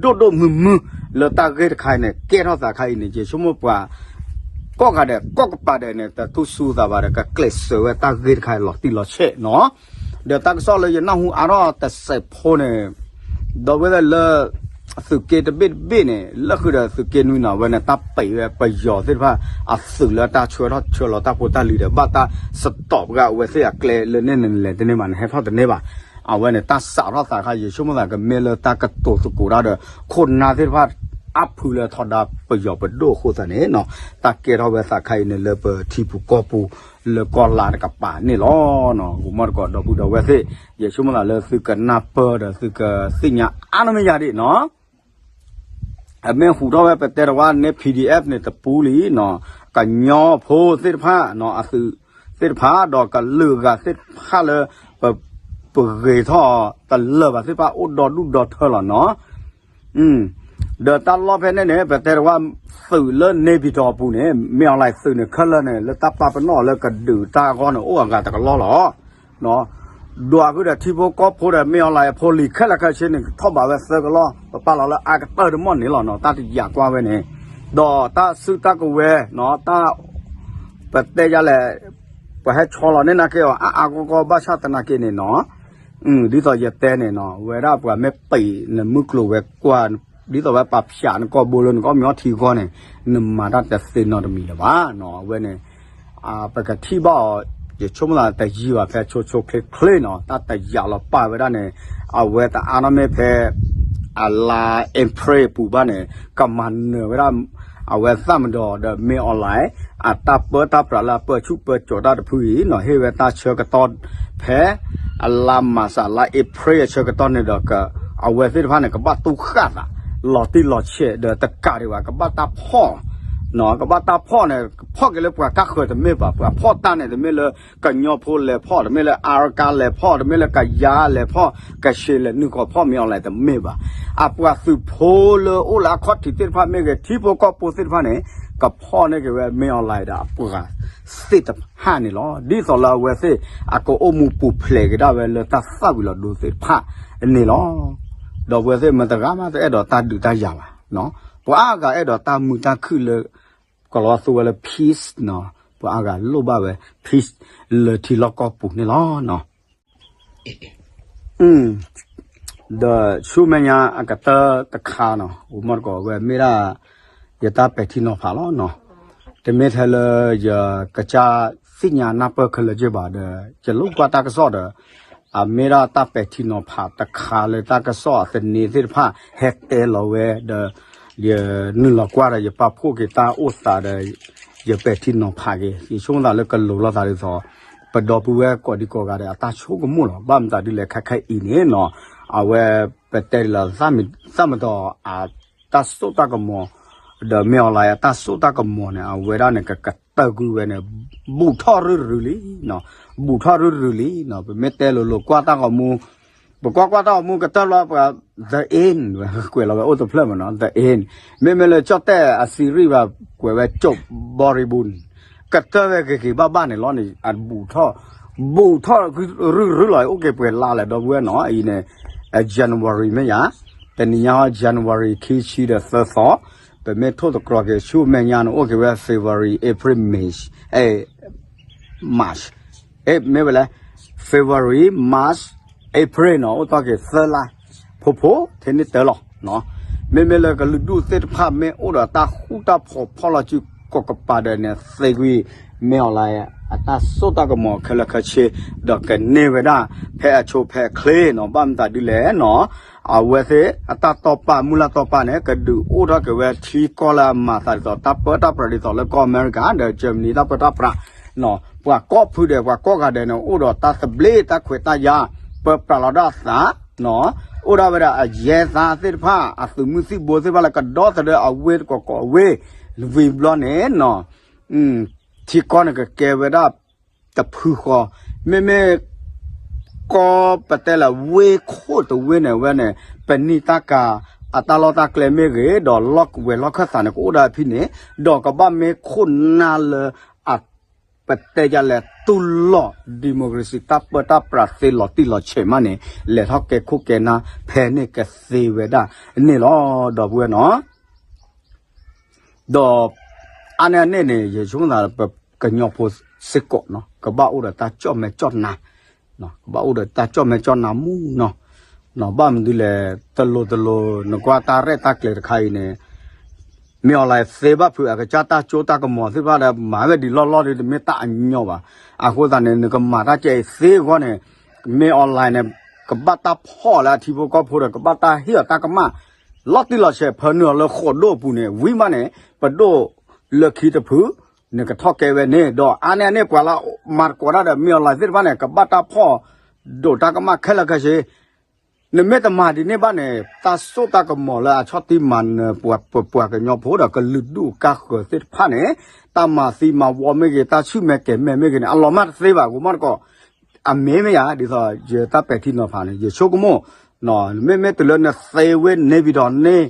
ဒိၣ်ဒိၣ်မုၢ်မုၢ် လၢတၢ်ဂ့ၢ်တခါအံၤန့ၣ် ကဲထီၣ်သးခါအံၤန့ၣ် ယဆိကမိၣ်ပှၤ ကိးဂၤဒဲး ကိးကပၤဒဲးန့ၣ် တတူၢ်စူၤသးဘၣ်ဒီး ကကျဲးစၢးဝဲတၢ်ဂ့ၢ်တခါအံၤလီၤတံၢ်လီၤဆဲးနီၤ ဒီးတၢ်ကစီၣ်လၢယနၢ်ဟူအါထီၣ်တစဲးဖိန့ၣ် ဒီပုၢ်ဝဲၢ်လၢ သုးက့တဘ့ၣ်တဘ့ၣ်န့ၣ် လၢဃုာ်ဒီးသုးက့နွံနီၤ အဝဲန့ၣ် တၢ်ပံးဝဲပယီၤသ့ၣ်တဖၣ် အသုးလၢတၢ်ဆှၢထီၣ်ဆှၢလီၤတၢ်ဖိတၢ်လံၤဒီး ဘၣ်တၢ် stop ပှၤအဝဲသ့ၣ်အကျဲလၢန့ၣ်နလဲၤတန့ၢ်ဘၣ် နဟဲထီၣ်တန့ၢ်ဘၣ်. အဝဲန့ၣ် တၢ်စးထီၣ်သးခါ ယဆိကမိၣ်သးကမ့ၢ်လၢတၢ်ကတိၤသကိးတၢ်ဒီး ခိၣ်နၢ်သ့ၣ်တဖၣ် အါဖုလၢထီဒါပယီၤပဒိၣ်အဃိသတးန့ၣ်နီၤ တၢ်ကဲထီၣ်ဝဲသးခါအံၤန့ၣ် လၢပထံပူၤကီၢ်ပူၤ လၢကီၢ်လါတကပၤန့ၣ်လီၤ. ဂီၤမီၢ်တကိးဒီပုၢ်ဒီဝဲၢ်သ့ၣ် ယဆိကမိၣ်သးလၢသုကနၢ်ပၢၢ်ဒီး သုကသ့ၣ်ညါအါန့ၢ်မ့ၢ်ယၤဒ်နီၤ အမ့ၢ်ဟူးထီၣ်ဝဲပတဲတဝါန့ၣ် PDF န့ၣ်တပူၤလံနီၤ ကညီဖိသ့ၣ်တဖၣ်နီၤ အသုးသ့ၣ်တဖၣ် ဒီးကလုာ်အဂၤသ့ၣ်တဖၣ်လၢ ပ ပဂ့ၤထီၣ်တလၢာ်ဘၣ်သ့ၣ်တဖၣ်အိၣ်ဒီဒူၣ်ဒီထၢလီၤနီၤ ဒီးတၢ်လီၢ်ဖဲန့ၣ်န့ၣ် ပတဲတဝါ သုးလၢန့ၣ်ပံၤတီၤအပူၤန့ၣ် မ့ၢ်အီၤလၢသုးန့ၣ်ခဲလၢာ်န့ၣ် လၢတၢ်ပာ်ပနီၣ်လၢကဒုးတၢ်အဂီၢ်န့ၣ် အိၣ်အဂၤတကလီၢ်လီၤ. ဒွးဃုာ်ဒီးထံဖိကီၢ်ဖိဒီး မ့ၢ်အီၤလၢအဖိလံၤခဲလၢာ်ခဲဆ့န့ၣ် ထီၣ်ဘးဝဲသၢကလီၢ် ပပာ်လီၤလၢအါကတၢၢ်တမီၢ်န့ၣ်လီၤနီၤ တၢ်တယာ်ကွၢ်ဝဲန့ၣ် ဒီးတၢ်စုတၢ်ကဝဲၤနီၤ တၢ် ပတဲယၤလဲၣ် ပှၤဟဲဆီလီၤန့ၢ်နာ်က့အီၤ အါအါဂီၢ်ဂီၢ် ဘၣ်ဆၣ်သနာ်က့န့ၣ်နီၤ ဒ်သိးယတဲန့ၣ်နီၤ ဝဲဒၣ်ပှၤမ့ၢ်ပံးနမုၢ်ကျိၤဝဲၤကွာ် ဒ်သိးဝဲပာ်ဖျါနကိာ်ဘိလၢနကီၢ်မ့ၢ်ထံအဂီၢ်န့ၣ် နမၤတၢ်တသ့နီတမံၤလၢၤဘၣ်နီၤ အဝဲန့ၣ် ပကထံၣ်ဘၣ်အီၤ ယဆိကမိၣ်သးတယံာ်ဘၣ်ဖဲဆိဆိချ့ချ့နီၤ တၢ်တယာ်လီၤပာ်ဝဲဒၣ်န့ၣ် အဝဲတအါနီၢ်မ့ၢ်ဖဲ အလါ April အပူၤဘၣ်န့ၣ် ကမၤနၢၤဝဲဒၣ် အဝဲသၣ်မဒီးဒီး မ့ၢ်အီၤလၢ အတၢ်ပၢတၢ်ပြးလၢအပၢဆူၣ်ပၢစိးတၢ်တဖုအံၤနီၤ ဟ့ၣ်ဝဲတၢ်ဆၢကတီၢ်ဖဲ အလါမၢ်ၡး လါ April အဆၢကတီၢ်န့ၣ်ဒီး အဝဲသ့ၣ်တဖၣ်န့ၣ် ကဘၣ်တူၢ်ဃာ်သး လီၤတံၢ်လီၤဆဲးဒီးတကးဒံးဘၣ် ကဘၣ်တၢ်ဖီၣ် ကဘၣ်တၢ်ဖီၣ်န့ၣ် ဖီၣ်က့ၤလၢပှၤကါဃၢၤတမ့ၢ်ဘၣ် ပှၤဖီၣ်တၢ်န့ၣ် တမ့ၢ်လၢကညီဖိလဲၤဖီၣ် တမ့ၢ်လၢအါရကါလဲၤဖီၣ် တမ့ၢ်လၢကယၤလဲၤဖီၣ် ကဆ့းလဲၤနုာ်ဃီၤဖီၣ်မ့ၢ်အီၤလဲၣ်တမ့ၢ်ဘၣ် အပှၤသုးဖိလၢအိၣ်လၢအခီၣ်ထံးသ့ၣ်တဖၣ်မ့ၢ်ဂ့ၤ ထံဖိကီၢ်ဖိသ့ၣ်တဖၣ်န့ၣ် ကဖီၣ်န့ၢ်က့ၤဝဲမ့ၢ်အီၤလဲၣ်ဒီးအပှၤသ့ၣ်တဖၣ်န့ၣ်လီၤ. ဒ်သိးလၢအဝဲသ့ၣ် အကအိၣ်မူပူၤဖျဲးက့ၤဒၣ်ဝဲလၢတၢ်သၣ်ဝံၤလီၤဒိသ့ၣ်တဖၣ်န့ၣ်လီၤ. ဒီပုၢ်ဝဲၢ်သ့ၣ် မတၤဂၤမးတအဲၣ်ဒိးတၢ်ဒုးတၢ်ယၤဘၣ်. ပှၤအါဂၤအဲၣ်ဒိးတၢ်မုာ်တၢ်ခုၣ်လၢ ကလီၤသူဝဲလၢ peace နီၤ ပှၤအါဂၤလိၣ်ဘၣ်ဝဲ peace လၢထံလီၢ်ကီၢ်ပူၤန့ၣ်လီၤ. ဒီးဆူမဲာ်ညါအကတၢၢ်တခါနီၤ အိၣ်မီၢ်တကိးဝဲမ့ၢ်ဒၣ် ယတၢ်ပဲာ်ထံနီၤဖးလီၤနီၤ. တမ့ၢ်ထဲလၢယကစၢ်သ့ၣ်ညါနၢ်ပၢၢ်ခဲလၢာ်က့ဘၣ်ဒီး ယလိၣ်ကွၢ်တၢ်ကစီၣ်ဒီး အမ့ၢ်ဒၣ်တၢ်ပဲာ်ထံနီၤဖးတခါလၢတၢ်ကစီၣ်အသန့သ့ၣ်တဖၣ် ဟဲတဲလီၤဝဲဒီး ယနုာ်လီၤကွၢ်ဒီးယပာ်ဖှိၣ်က့ၤတၢ်အိၣ်သးဒီး ယပဲာ်ထံနီၤဖးက့ၤ ယဆိကမိၣ်သးလၢကလိၤလိာ်သးဒ်သိး ပဒီပုၢ်ဝဲၢ်ကိးဒံကိးဂၤဒီးအတၢ်ဆိကမိၣ်လီၤ. ဘၣ်မတၤဒ်လဲၣ်ခဲခဲအံၤန့ၣ်နီၤ အဝဲပတဲလီၤ သၣ်မဒီးအတၢ်စိတၢ်ကမီၤ ဒီးမ့ၢ်အီၤလၢအတၢ်စိတၢ်ကမီၤန့ၣ် အဝဲဒၣ်န့ၣ် ကကတၢၢ်ကွံာ်ဝဲန့ၣ် ဘူးထီၣ်ရုၢ်ရုၢ်လံ ဘူးထီၣ်ရုၢ်ရုၢ်လံနီၤ. ပမ့ၢ်တဲလိၤလိၤကွၢ်တၢ်ဂီၤမူ ပကွၢ်ကွၢ်တၢ်ဂီၤမူကတၢၢ်လီၤ ပှၤ The End ကွဲးလီၤဝဲအိၣ်တဖျၢၣ်မးနီၤ The End မ့မ့ၢ်လၢကၠီၣ်တဲၣ်အ series ဘၣ် ကွဲးဝဲ ကၠိၣ်ဘီရံဘူၣ် ကတၢၢ်ဝဲဂ့ၤဂ့ၤဘၣ်ဘၣ်န့ၣ်လီၤန့ၣ် အဘူးထီၣ် ဘူးထီၣ်ရုၢ်ရုၢ်လီၤ အိၣ်က့ၤပှဲၤလါလဲၣ် ဒီပုၢ်ဝဲၢ်နီၤ အံၤန့ၣ် January မ့ၢ်ယါ တနံၤညါ January ခံဆံဒီးသၢသီ ပမ့ၢ်ထိၣ်သတြီၤက့ၤဆူမဲာ်ညါန့ၣ် အိၣ်က့ၤဝဲ February April May March မ့ၢ်ဝဲလဲၣ် February March April နီၤ အိၣ်တ့ၢ်က့ၤသၢလါ ဖိဖိ ထဲန့ၣ်တၢ်လီၤ. မ့မ့ၢ်လၢကလုာ်ဒူၣ်သ့ၣ်တဖၣ်မ့ၢ်အိၣ်ဒီးတၢ်ဃူတၢ်ဖိးဖီၣ်လီၤစုကိးကပၤဒီးန့ၣ် သ့ကွံာ် မ့ၢ်အီၤလၢအတၢ်စိတၢ်ကမီၤခဲလၢာ်ခဲဆ့ ဒီးကန့ၢ်ဝဲဒၣ် ဖဲအဆိဖဲအချ့နီၤ ဘၣ်မတၤဒ်လဲၣ်နီၤ အဝဲသ့ၣ်အတၢ်တီပာ်မုၢ်လၢ်တီပာ်န့ၣ် ကဒုးအိၣ်ထီၣ်က့ၤဝဲထံကီၢ်လၢအမၤသးဒ်သိး တၢ်ပၢတၢ်ပြးဒ်သိးလၢကီၢ်အမဲရကၤ ဒီး Germany တၢ်ပၢတၢ်ပြး ပှၤကိးဖုဒဲး ပှၤကိးဂၤဒဲးန့ၣ် အိၣ်ဒီးတၢ်သဘျ့တၢ်ခွဲးတၢ်ယာ် ပၢပြးလီၤဒၣ်အသး အိၣ်ဒၣ်ဝဲဒၣ်အယဲၢ်သးသ့ၣ်တဖၣ် အသုးမုၢ်သံၣ်ဘိသ့ၣ်တဖၣ်လၢကဒီသဒၢအဝ့ၢ်တကိးကိးအဝ့ၢ် ဝံၤဘျီန့ၣ်နီၤ ထံကီၢ်န့ၣ်ကကဲဝဲဒၣ်တဖုဃီ, မ့မ့ၢ် ကီၢ်ပတဲလၢဝ့ၢ်ခိၣ်တဝ့ၢ်န့ၣ်ဝဲန့ၣ် ပနံၣ်တၢ်ကၤ အတၢ်လီၢ်တၢ်ကျဲမ့ၢ်ဂ့ၤ ဒီးလီၢ်ဝဲၤလီၢ်ခၢၣ်သးန့ၣ် ကအိၣ်ဒၣ်ဖဲန့ၣ် ဒီးကဘၣ်မ့ၢ်ခိၣ်နၢ်လၢအ ပတဲယလဲၤတူၢ်လိာ် democracy တၢ်ပၢတၢ်ပြးသ့လီၤတံၢ်လီၤဆဲးမးန့ၣ် လဲၤထီၣ်ကဲခိၣ်ကဲနၢ်ဖဲန့ၣ်ကသ့ဝဲဒၣ်န့ၣ်လီၤ ဒီပုၢ်ဝဲၢ်နီၤ. ဒီး အါန့ၢ်အန့ၣ်န့ၣ် ယဆိကမိၣ်သး ပကညီဖိစ့ၢ်ကီးနီၤ ကဘၣ်အိၣ်ဒီးတၢ်ကၠီၣ်မဲာ်ကၠီၣ်နါ, ကဘၣ်အိၣ်ဒီးတၢ်ကၠီၣ်မဲာ်ကၠီၣ်နါမူနီၤ. ဘၣ်မနုၤလဲၣ် တလိၤတလိၤ နကွၢ်တၢ်ရဲၣ်တၢ်ကျဲၤတခါအံၤန့ၣ် မ့ၢ်အီၤလဲၤသ့ဘၣ်ဖုးအကစၢ်တၢ်ကၠိတၢ်ကမီၤသ့ၣ်တဖၣ်ဒီး မၤဝဲဒ်လီၢ်လီၢ်ဒီး တမ့ၢ်တၢ်အညီဘၣ်. အဃိသတးန့ၣ် နကမၤတၢ်ကဲအံၤသ့အဂီၢ်န့ၣ် မ့ၢ်အီၤလဲၤန့ၣ် ကဘၣ်တၢ်ဖီၣ်လၢအထံဖိကီၢ်ဖိဒီး ကဘၣ်တၢ်ဟ့ၣ်အီၤတၢ်ကမၣ် လီၤတံၢ်လီၤဆဲး ဖၢနုာ်အီၤလၢဃိာ်ဒိၣ်အပူၤန့ၣ် ဝံၤမးန့ၣ် ပဒိၣ်လၢခံတဖု နကထီၣ်ကဲဝဲန့ၣ် ဒီးအါန့ၢ်အန့ၣ်ပှၤလၢမၤသကိးတၢ်ဒီး မ့ၢ်အီၤလဲၤသ့ၣ်တဖၣ်န့ၣ် ကဘၣ်တၢ်ဖီၣ်ဒိးတၢ်ကမၣ်ခဲလၢာ်ခဲဆ့ နမ့ၢ်တမၤဒ်န့ၣ်ဘၣ်န့ၣ် တၢ်စိတၢ်ကမီၤလၢအဆီၣ်တံၢ်မၤနၢၤပှၤ ပပှၤကညီဖိဒီးကလုာ်ဒူၣ်ကါဃၢၤသ့ၣ်တဖၣ်န့ၣ် တၢ်မၤသံမၤဝီမ့ၢ်ဂ့ၤ တၢ်ဆူၣ်မဲာ်ကဲၤမဲာ်မ့ၢ်ဂ့ၤန့ၣ် အလီၤမၢ်တသ့ဘၣ် ကိးမီၢ်တကိး အမ့ၢ်မ့ၢ်ယၤ ဒ်သိးယတၢ်ပဲာ်ထံနီၤဖးန့ၣ် ယဆိကမိၣ် မ့မ့ၢ်တုၤလၢနသ့ဝ့ၢ်န့ၣ် ပံၤဒီးန့ၣ်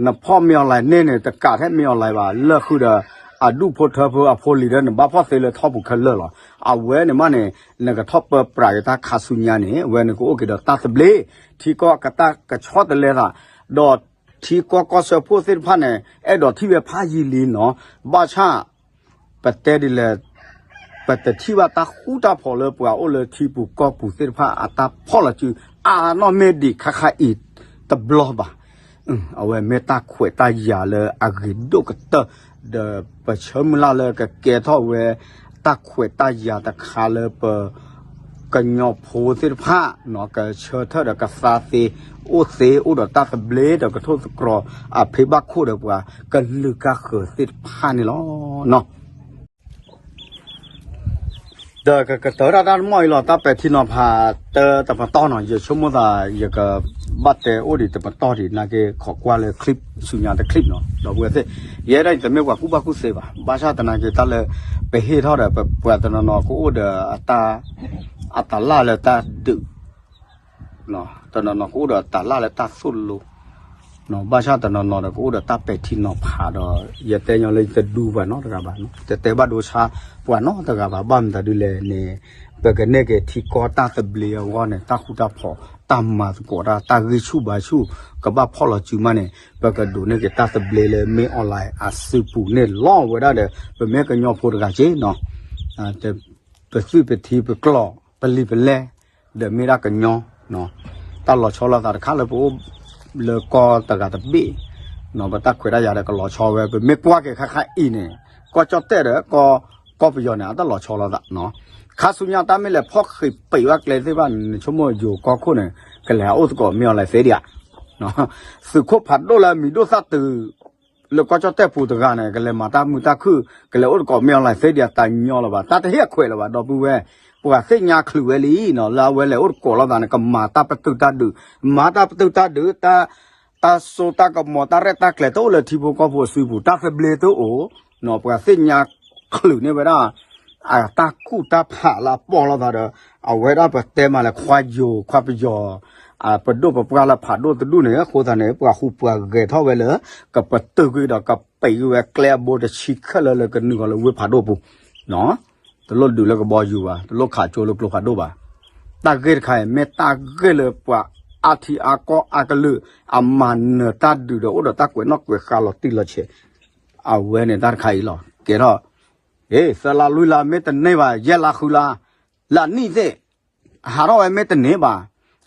နဖီၣ်မ့ၢ်အီၤလဲၤန့ၣ်န့ၣ် တကးထဲမ့ၢ်အီၤလဲၤဘၣ် လၢဃုာ်ဒီး အဒူၣ်ဖိထၢဖိအဖိလံၤဒီး နဘၣ်ဖီၣ်သ့လၢထီၣ်ပူၤခဲလၢာ်လီၤ. အဝဲန့ၣ်မးန့ၣ် နကထီၣ်ပၢပြးယတၢ်ခါဆူညါန့ၣ် အဝဲန့ၣ်ကအိၣ်က့ၤဒီးတၢ်သဘျ့ ထံကီၢ်ကတၢ်ကဆီတလဲသး ဒီးထံကီၢ်ကီၢ်စၢဖှိၣ်သ့ၣ်တဖၣ်န့ၣ် အဲၣ်ဒိးထံၣ်ဝဲဖးယံာ်လံနီၤ ဘၣ်ဆၣ် ပတဲဒ်လဲၣ် ပတထံၣ်ဘၣ်တၢ်ဃူတၢ်ဖိးလၢပှၤအိၣ်လၢထံပူၤကီၢ်ပူၤသ့ၣ်တဖၣ်အတၢ်ဖီၣ်လီၤစု အါနီၣ်မ့ၢ်ဒံးခါခါအံၤတဘျီဘၣ်. အဝဲမ့ၢ်တၢ်ခွဲးတၢ်ယာ်လၢအဂ့ၤဒိၣ်ကတၢၢ် ဒီးပဆၢမုၢ်လၢ်လၢကကဲထီၣ်ဝဲ တၢ်ခွဲးတၢ်ယာ်တခါလၢပ ကညီဖိသ့ၣ်တဖၣ် ကဆၢထၢၣ်ဒီးကသါသ့ အိၣ်သ့ အိၣ်ဒီးတၢ်သဘျ့ဒီးကထိၣ်သတြီၤ အဖံးဘၣ်ခိၣ်ဒီးပှၤကလုာ်ကါဃၢၤသ့ၣ်တဖၣ်န့ၣ်လီၤ. ဒီးကကတၢၢ်တၢ်တၢ်တမီၢ်အံၤလီၤ တၢ်ပဲာ်ထံနီၤဖးတၢ်တပတီၢ်နီၤ ယဆိကမိၣ်သး ယကဘၣ်တဲအိၣ်ဒံးတပတီၢ်ဒံး နာ်က့ခီကွၢ်လၢ clip ဆူညါတ clip နီၤ ဒီပုၢ်ဝဲၢ်သ့ၣ် ယဲဒၣ်အံၤတမ့ၢ်ပှၤကူၣ်ဘၣ်ကူၣ်သ့ဘၣ် ဘၣ်ဆၣ်သနာ်က့တၢ်လၢ ပဟ့ၣ်ထီၣ်ဒီးပပှၤတနီၤနီၤကအိၣ်ဒီး အတၢ်လၢ်လၢတၢ်ဒုး တနီၤနီၤကအိၣ်ဒီးတၢ်လၢ်လၢတၢ်သိၣ်လိ ဘၣ်ဆၣ်တနီၤနီၤဒီးကအိၣ်ဒီးတၢ်ပဲာ်ထံနီၤဖးဒီး ယတဲညီလၢယတဒူပှၤနီတဂၤဘၣ် တတဲဘၣ်ဒိဆါပှၤနီတဂၤဘၣ် ဘၣ်မတၤဒ်လဲၣ်န့ၣ် ပကန့ၢ်က့ၤထံကီၢ်တၢ်သဘျ့အဂီၢ်န့ၣ် တၢ်ဃူတၢ်ဖိး တၢ်မၤသကိးတၢ် တၢ်ဂံၢ်ဆူၣ်ဘါဆူၣ် ကဘၣ်ဖီၣ်လီၤစုမးန့ၣ် ပကဒိးန့ၢ်က့ၤတၢ်သဘျ့လၢမ့ၢ်အီၤလဲၤအစုပူၤန့ၣ်လီၤဝဲဒၣ်ဒီး ပမ့ၢ်ကညီဖိတဂၤက့နီၤ ပသွံၣ်ပထံပကျိာ် ပလံာ်ပလဲၢ် ဒီးမ့ၢ်ဒၣ်ကညီ တၢ်လီၤဆီလိာ်သးတခါလၢပအိၣ်လၢကီၢ်တဂၤတဘ့ၣ် ပတၢ်ခွဲးတၢ်ယာ်ဒီးကလီၤဆီဝဲ ပမ့ၢ်ကွၢ်က့ၤခါခါအံၤန့ၣ် ကီၢ်ကၠီၣ်တဲၣ်ဒီး ကီၢ်ပယီၤန့ၣ် အတၢ်လီၤဆီလိာ်သး ခါဆူညါတၢ်မ့ၢ်လဲၤဖီၣ်ဃံးပံးဘၣ်ကျဲသ့ၣ်တဖၣ်န့ၣ် နဆိကမိၣ်ယိၤကီၢ်ခိၣ်န့ၣ် ကလဲၤအိၣ်သကိးမ့ၢ်အီၤလဲၤသ့ဒံးဧါ သုးခိၣ်ဖးဒိၣ်လၢအမံၤဒိၣ်သၣ်တုၤ လၢကီၢ်ကၠီၣ်တဲၣ်ပူၤတဂၤန့ၣ် ကလဲၤမၤတၢ်မုာ်တၢ်ခုၣ် ကလဲၤအိၣ်သကိးမ့ၢ်အီၤလဲၤသ့ဒံးတၢ်ညီလၢၤဘၣ် တၢ်တဟ့ၣ်အခွဲးလၢၤဘၣ် ဒီပုၢ်ဝဲၢ် ပှၤသ့ၣ်ညါချုးဝဲလံနီၤ လၢအဝဲလဲၤအိၣ်သကိးလိာ်သးန့ၣ် ကမၤတၢ်ပတုာ်တၢ်ဒုး မၤတၢ်ပတုာ်တၢ်ဒုး တၢ် တၢ်စိတၢ်ကမီၤ တၢ်ရဲၣ်တၢ်ကျဲၤတအိၣ်လၢထံဖိကီၢ်ဖိအစုပူၤ တၢ်သဘျ့တအိၣ် ပှၤသ့ၣ်ညါချုးန့ၢ်ဝဲဒၣ် အတၢ်ကူၣ်တၢ်ဖးလၢအပီၢ်လိာ်သးဒီး အဝဲဒၣ်ပတဲမးလၢခွါယိၤ ခွါပယီၤ ပဒိၣ်ပပှၢ်လၢဖးဒိၣ်တဒူၣ်န့ၣ် အဃိသတးန့ၣ် ပှၤဟူးပှၤဂဲၤထီၣ်ဝဲလၢ ကပတုာ်ကွံာ်ဒီးကပံးကွံာ်ဝဲကျဲအဘိတဆံခဲလၢာ်လၢကနုာ်ဃီၤလၢဝ့ၢ်ဖးဒိၣ်ပူၤ တလိၣ်ဒုးလၢကဘီယူၤဘၣ် တလိၣ်ခးကၠိလၢကျိဖးဒိၣ်ဘၣ် တၢ်ဂ့ၢ်တခါအံၤ မ့ၢ်တၢ်ဂ့ၢ်လၢပှၤအါထံအါကီၢ်အါကလုာ် အမၤနၢၤတၢ်ဒုးဒီးအိၣ်ဒီးတၢ်ကွဲးနီၣ်ကွဲးဃါလီၤတံၢ်လီၤဆဲး အဝဲန့ၣ်တၢ်တခါအံၤလီၤ ကဲထီၣ် ဟ့ၣ် သၢလါလွံၢ်လါမ့ၢ်တန့ၢ်ဘၣ် ယဲၢ်လါဃုလါ လၢအနံၣ်သ့ၣ် ဟးထီၣ်ဝဲမ့ၢ်တန့ၢ်ဘၣ်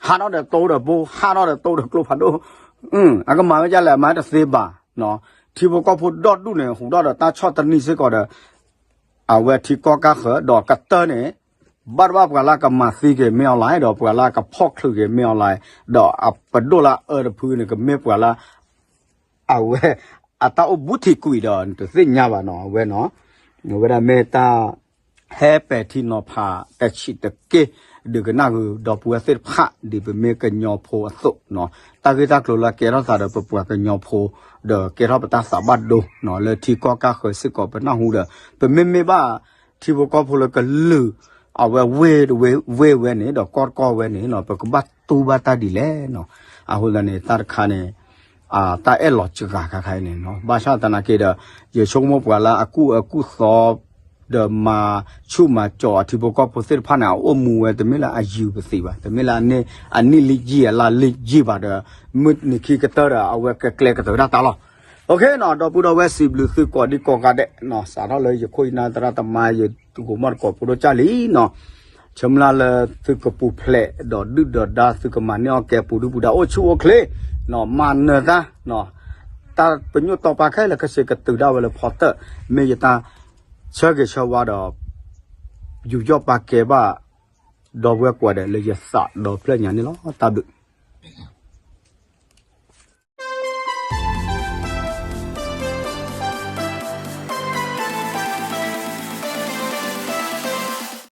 ဟးထီၣ်ဒီးတိဒီးဘိ ဟးထီၣ်ဒီးတိဒီးကျိဖးဒိၣ် အကမၤဝဲဒ်လဲၣ် အမၤတသ့ဘၣ် ထံဖိကီၢ်ဖိဒီဒူၣ်န့ၣ် ဟူးထီၣ်ဒီးတၢ်ဆီၣ်တနံၤစ့ၢ်ကီးဒီး အဝဲထံကီၢ်ကါဃၢၤ ဒီးကတၢၢ်န့ၣ် ဘၣ်တဘၣ်ပှၤလၢကမၤသံက့ၤမ့ၢ်အီၤလဲၣ် ဒီးပှၤလၢကဖီၣ်ချုးက့ၤမ့ၢ်အီၤလဲၣ် ဒီးအပဒိၣ်လၢအအၢတဖုန့ၣ် ကမ့ၢ်ပှၤလၢ အဝဲ အတၢ်အိၣ်ဘူးထံးကွံာ်ဒီး နတသ့ၣ်ညါဘၣ်နီၤ အဝဲနီၤ အဝဲဒၣ်မ့ၢ်တၢ် ဟဲပဲာ်ထံနီၤဖးတဆံးတက့ၢ် ဒုးကနၣ်ဃုာ်ဒီပုၢ်ဝဲၢ်သ့ၣ်တဖၣ် ဒ်ပမ့ၢ်ကညီဖိအသိးနီၤ တၢ်ဂ့ၢ်တၢ်ကျိၤလၢကဲထီၣ်သးဒီးပပှၤကညီဖိ ဒီးကဲထီၣ်ပတၢ်သးဘၣ်ဒိနီၤ လၢထံကီၢ်ကါဃၢၤစ့ၢ်ကီး ပနၢ်ဟူဒီး ပမ့မ့ၢ်ဘၣ် ထံဖိကီၢ်ဖိလၢကလုာ် အဝဲဝ့ၢ်တဝ့ၢ်ဝ့ၢ်ဝဲန့ၣ် ဒီးကီၢ်တကီၢ်ဝဲန့ၣ်နီၤ ပကဘၣ်တူၢ်ဘၣ်တၢ်ဒ်လဲၣ်နီၤ အဃိသတးန့ၣ် တၢ်တခါန့ၣ် တၢ်အဲၣ်လီၤစှၤခါခါအံၤန့ၣ်နီၤ ဘၣ်ဆၣ်သနာ်က့ဒီး ယဆိကမိၣ်ပှၤလၢအကူၣ်အၢကူၣ်သီ ဒီးမၤဆူၣ်မၤစီၤအထံဖိကီၢ်ဖိသ့ၣ်တဖၣ်န့ၣ် အအိၣ်မူဝဲတမ့ၢ်လၢအယံၤပသံးဘၣ် တမ့ၢ်လၢအနံၣ်လံယံာ်အလါလံယံာ်ဘၣ်ဒီး မုၢ်နံၤခံကတၢၢ်ဒီး အဝဲကကျဲကတၢၢ်ဝဲဒၣ်တၢ်လီၤ OK နီၤ ဒီပုၢ်ဒီဝဲၢ်စံးဘျုးသုကိးဒံကိးဂၤဒဲးနီၤ စးထီၣ်လၢယခိၣ်ယနၢ်သရၣ်သမါ ယကိးမီၢ်တကိးဖိဒိၣ်ကၢ်လံနီၤ ဆၢမုၢ်လၢ်လၢသုကပူၤဖျဲးဒီးဒုၣ်ဒီးဒါ သုကမၤန့ၢ်အီၣ်ကဲပူၤဒုၣ်ပူၤဒါ အိၣ်ဆူၣ်အိၣ်ချ့, မၤနၢၤတၢ်, တၢ်ပညိၣ်တီပာ်ခဲလၢာ်ကစ့ၢ်ကတုၤဒၣ်ဝဲလၢဖီတၢၣ် မ့ၢ်ယတၢ်ဆၢဂ့ၤဆၢဝါဒီး ယူးယီၣ်ပာ်ကဲဘၣ် ဒီပုၢ်ဝဲၢ်ကိးဂၤဒဲးလၢယသးဒီဖျၢၣ်ညါန့ၣ်လီၤ. တၢ်ဘျုး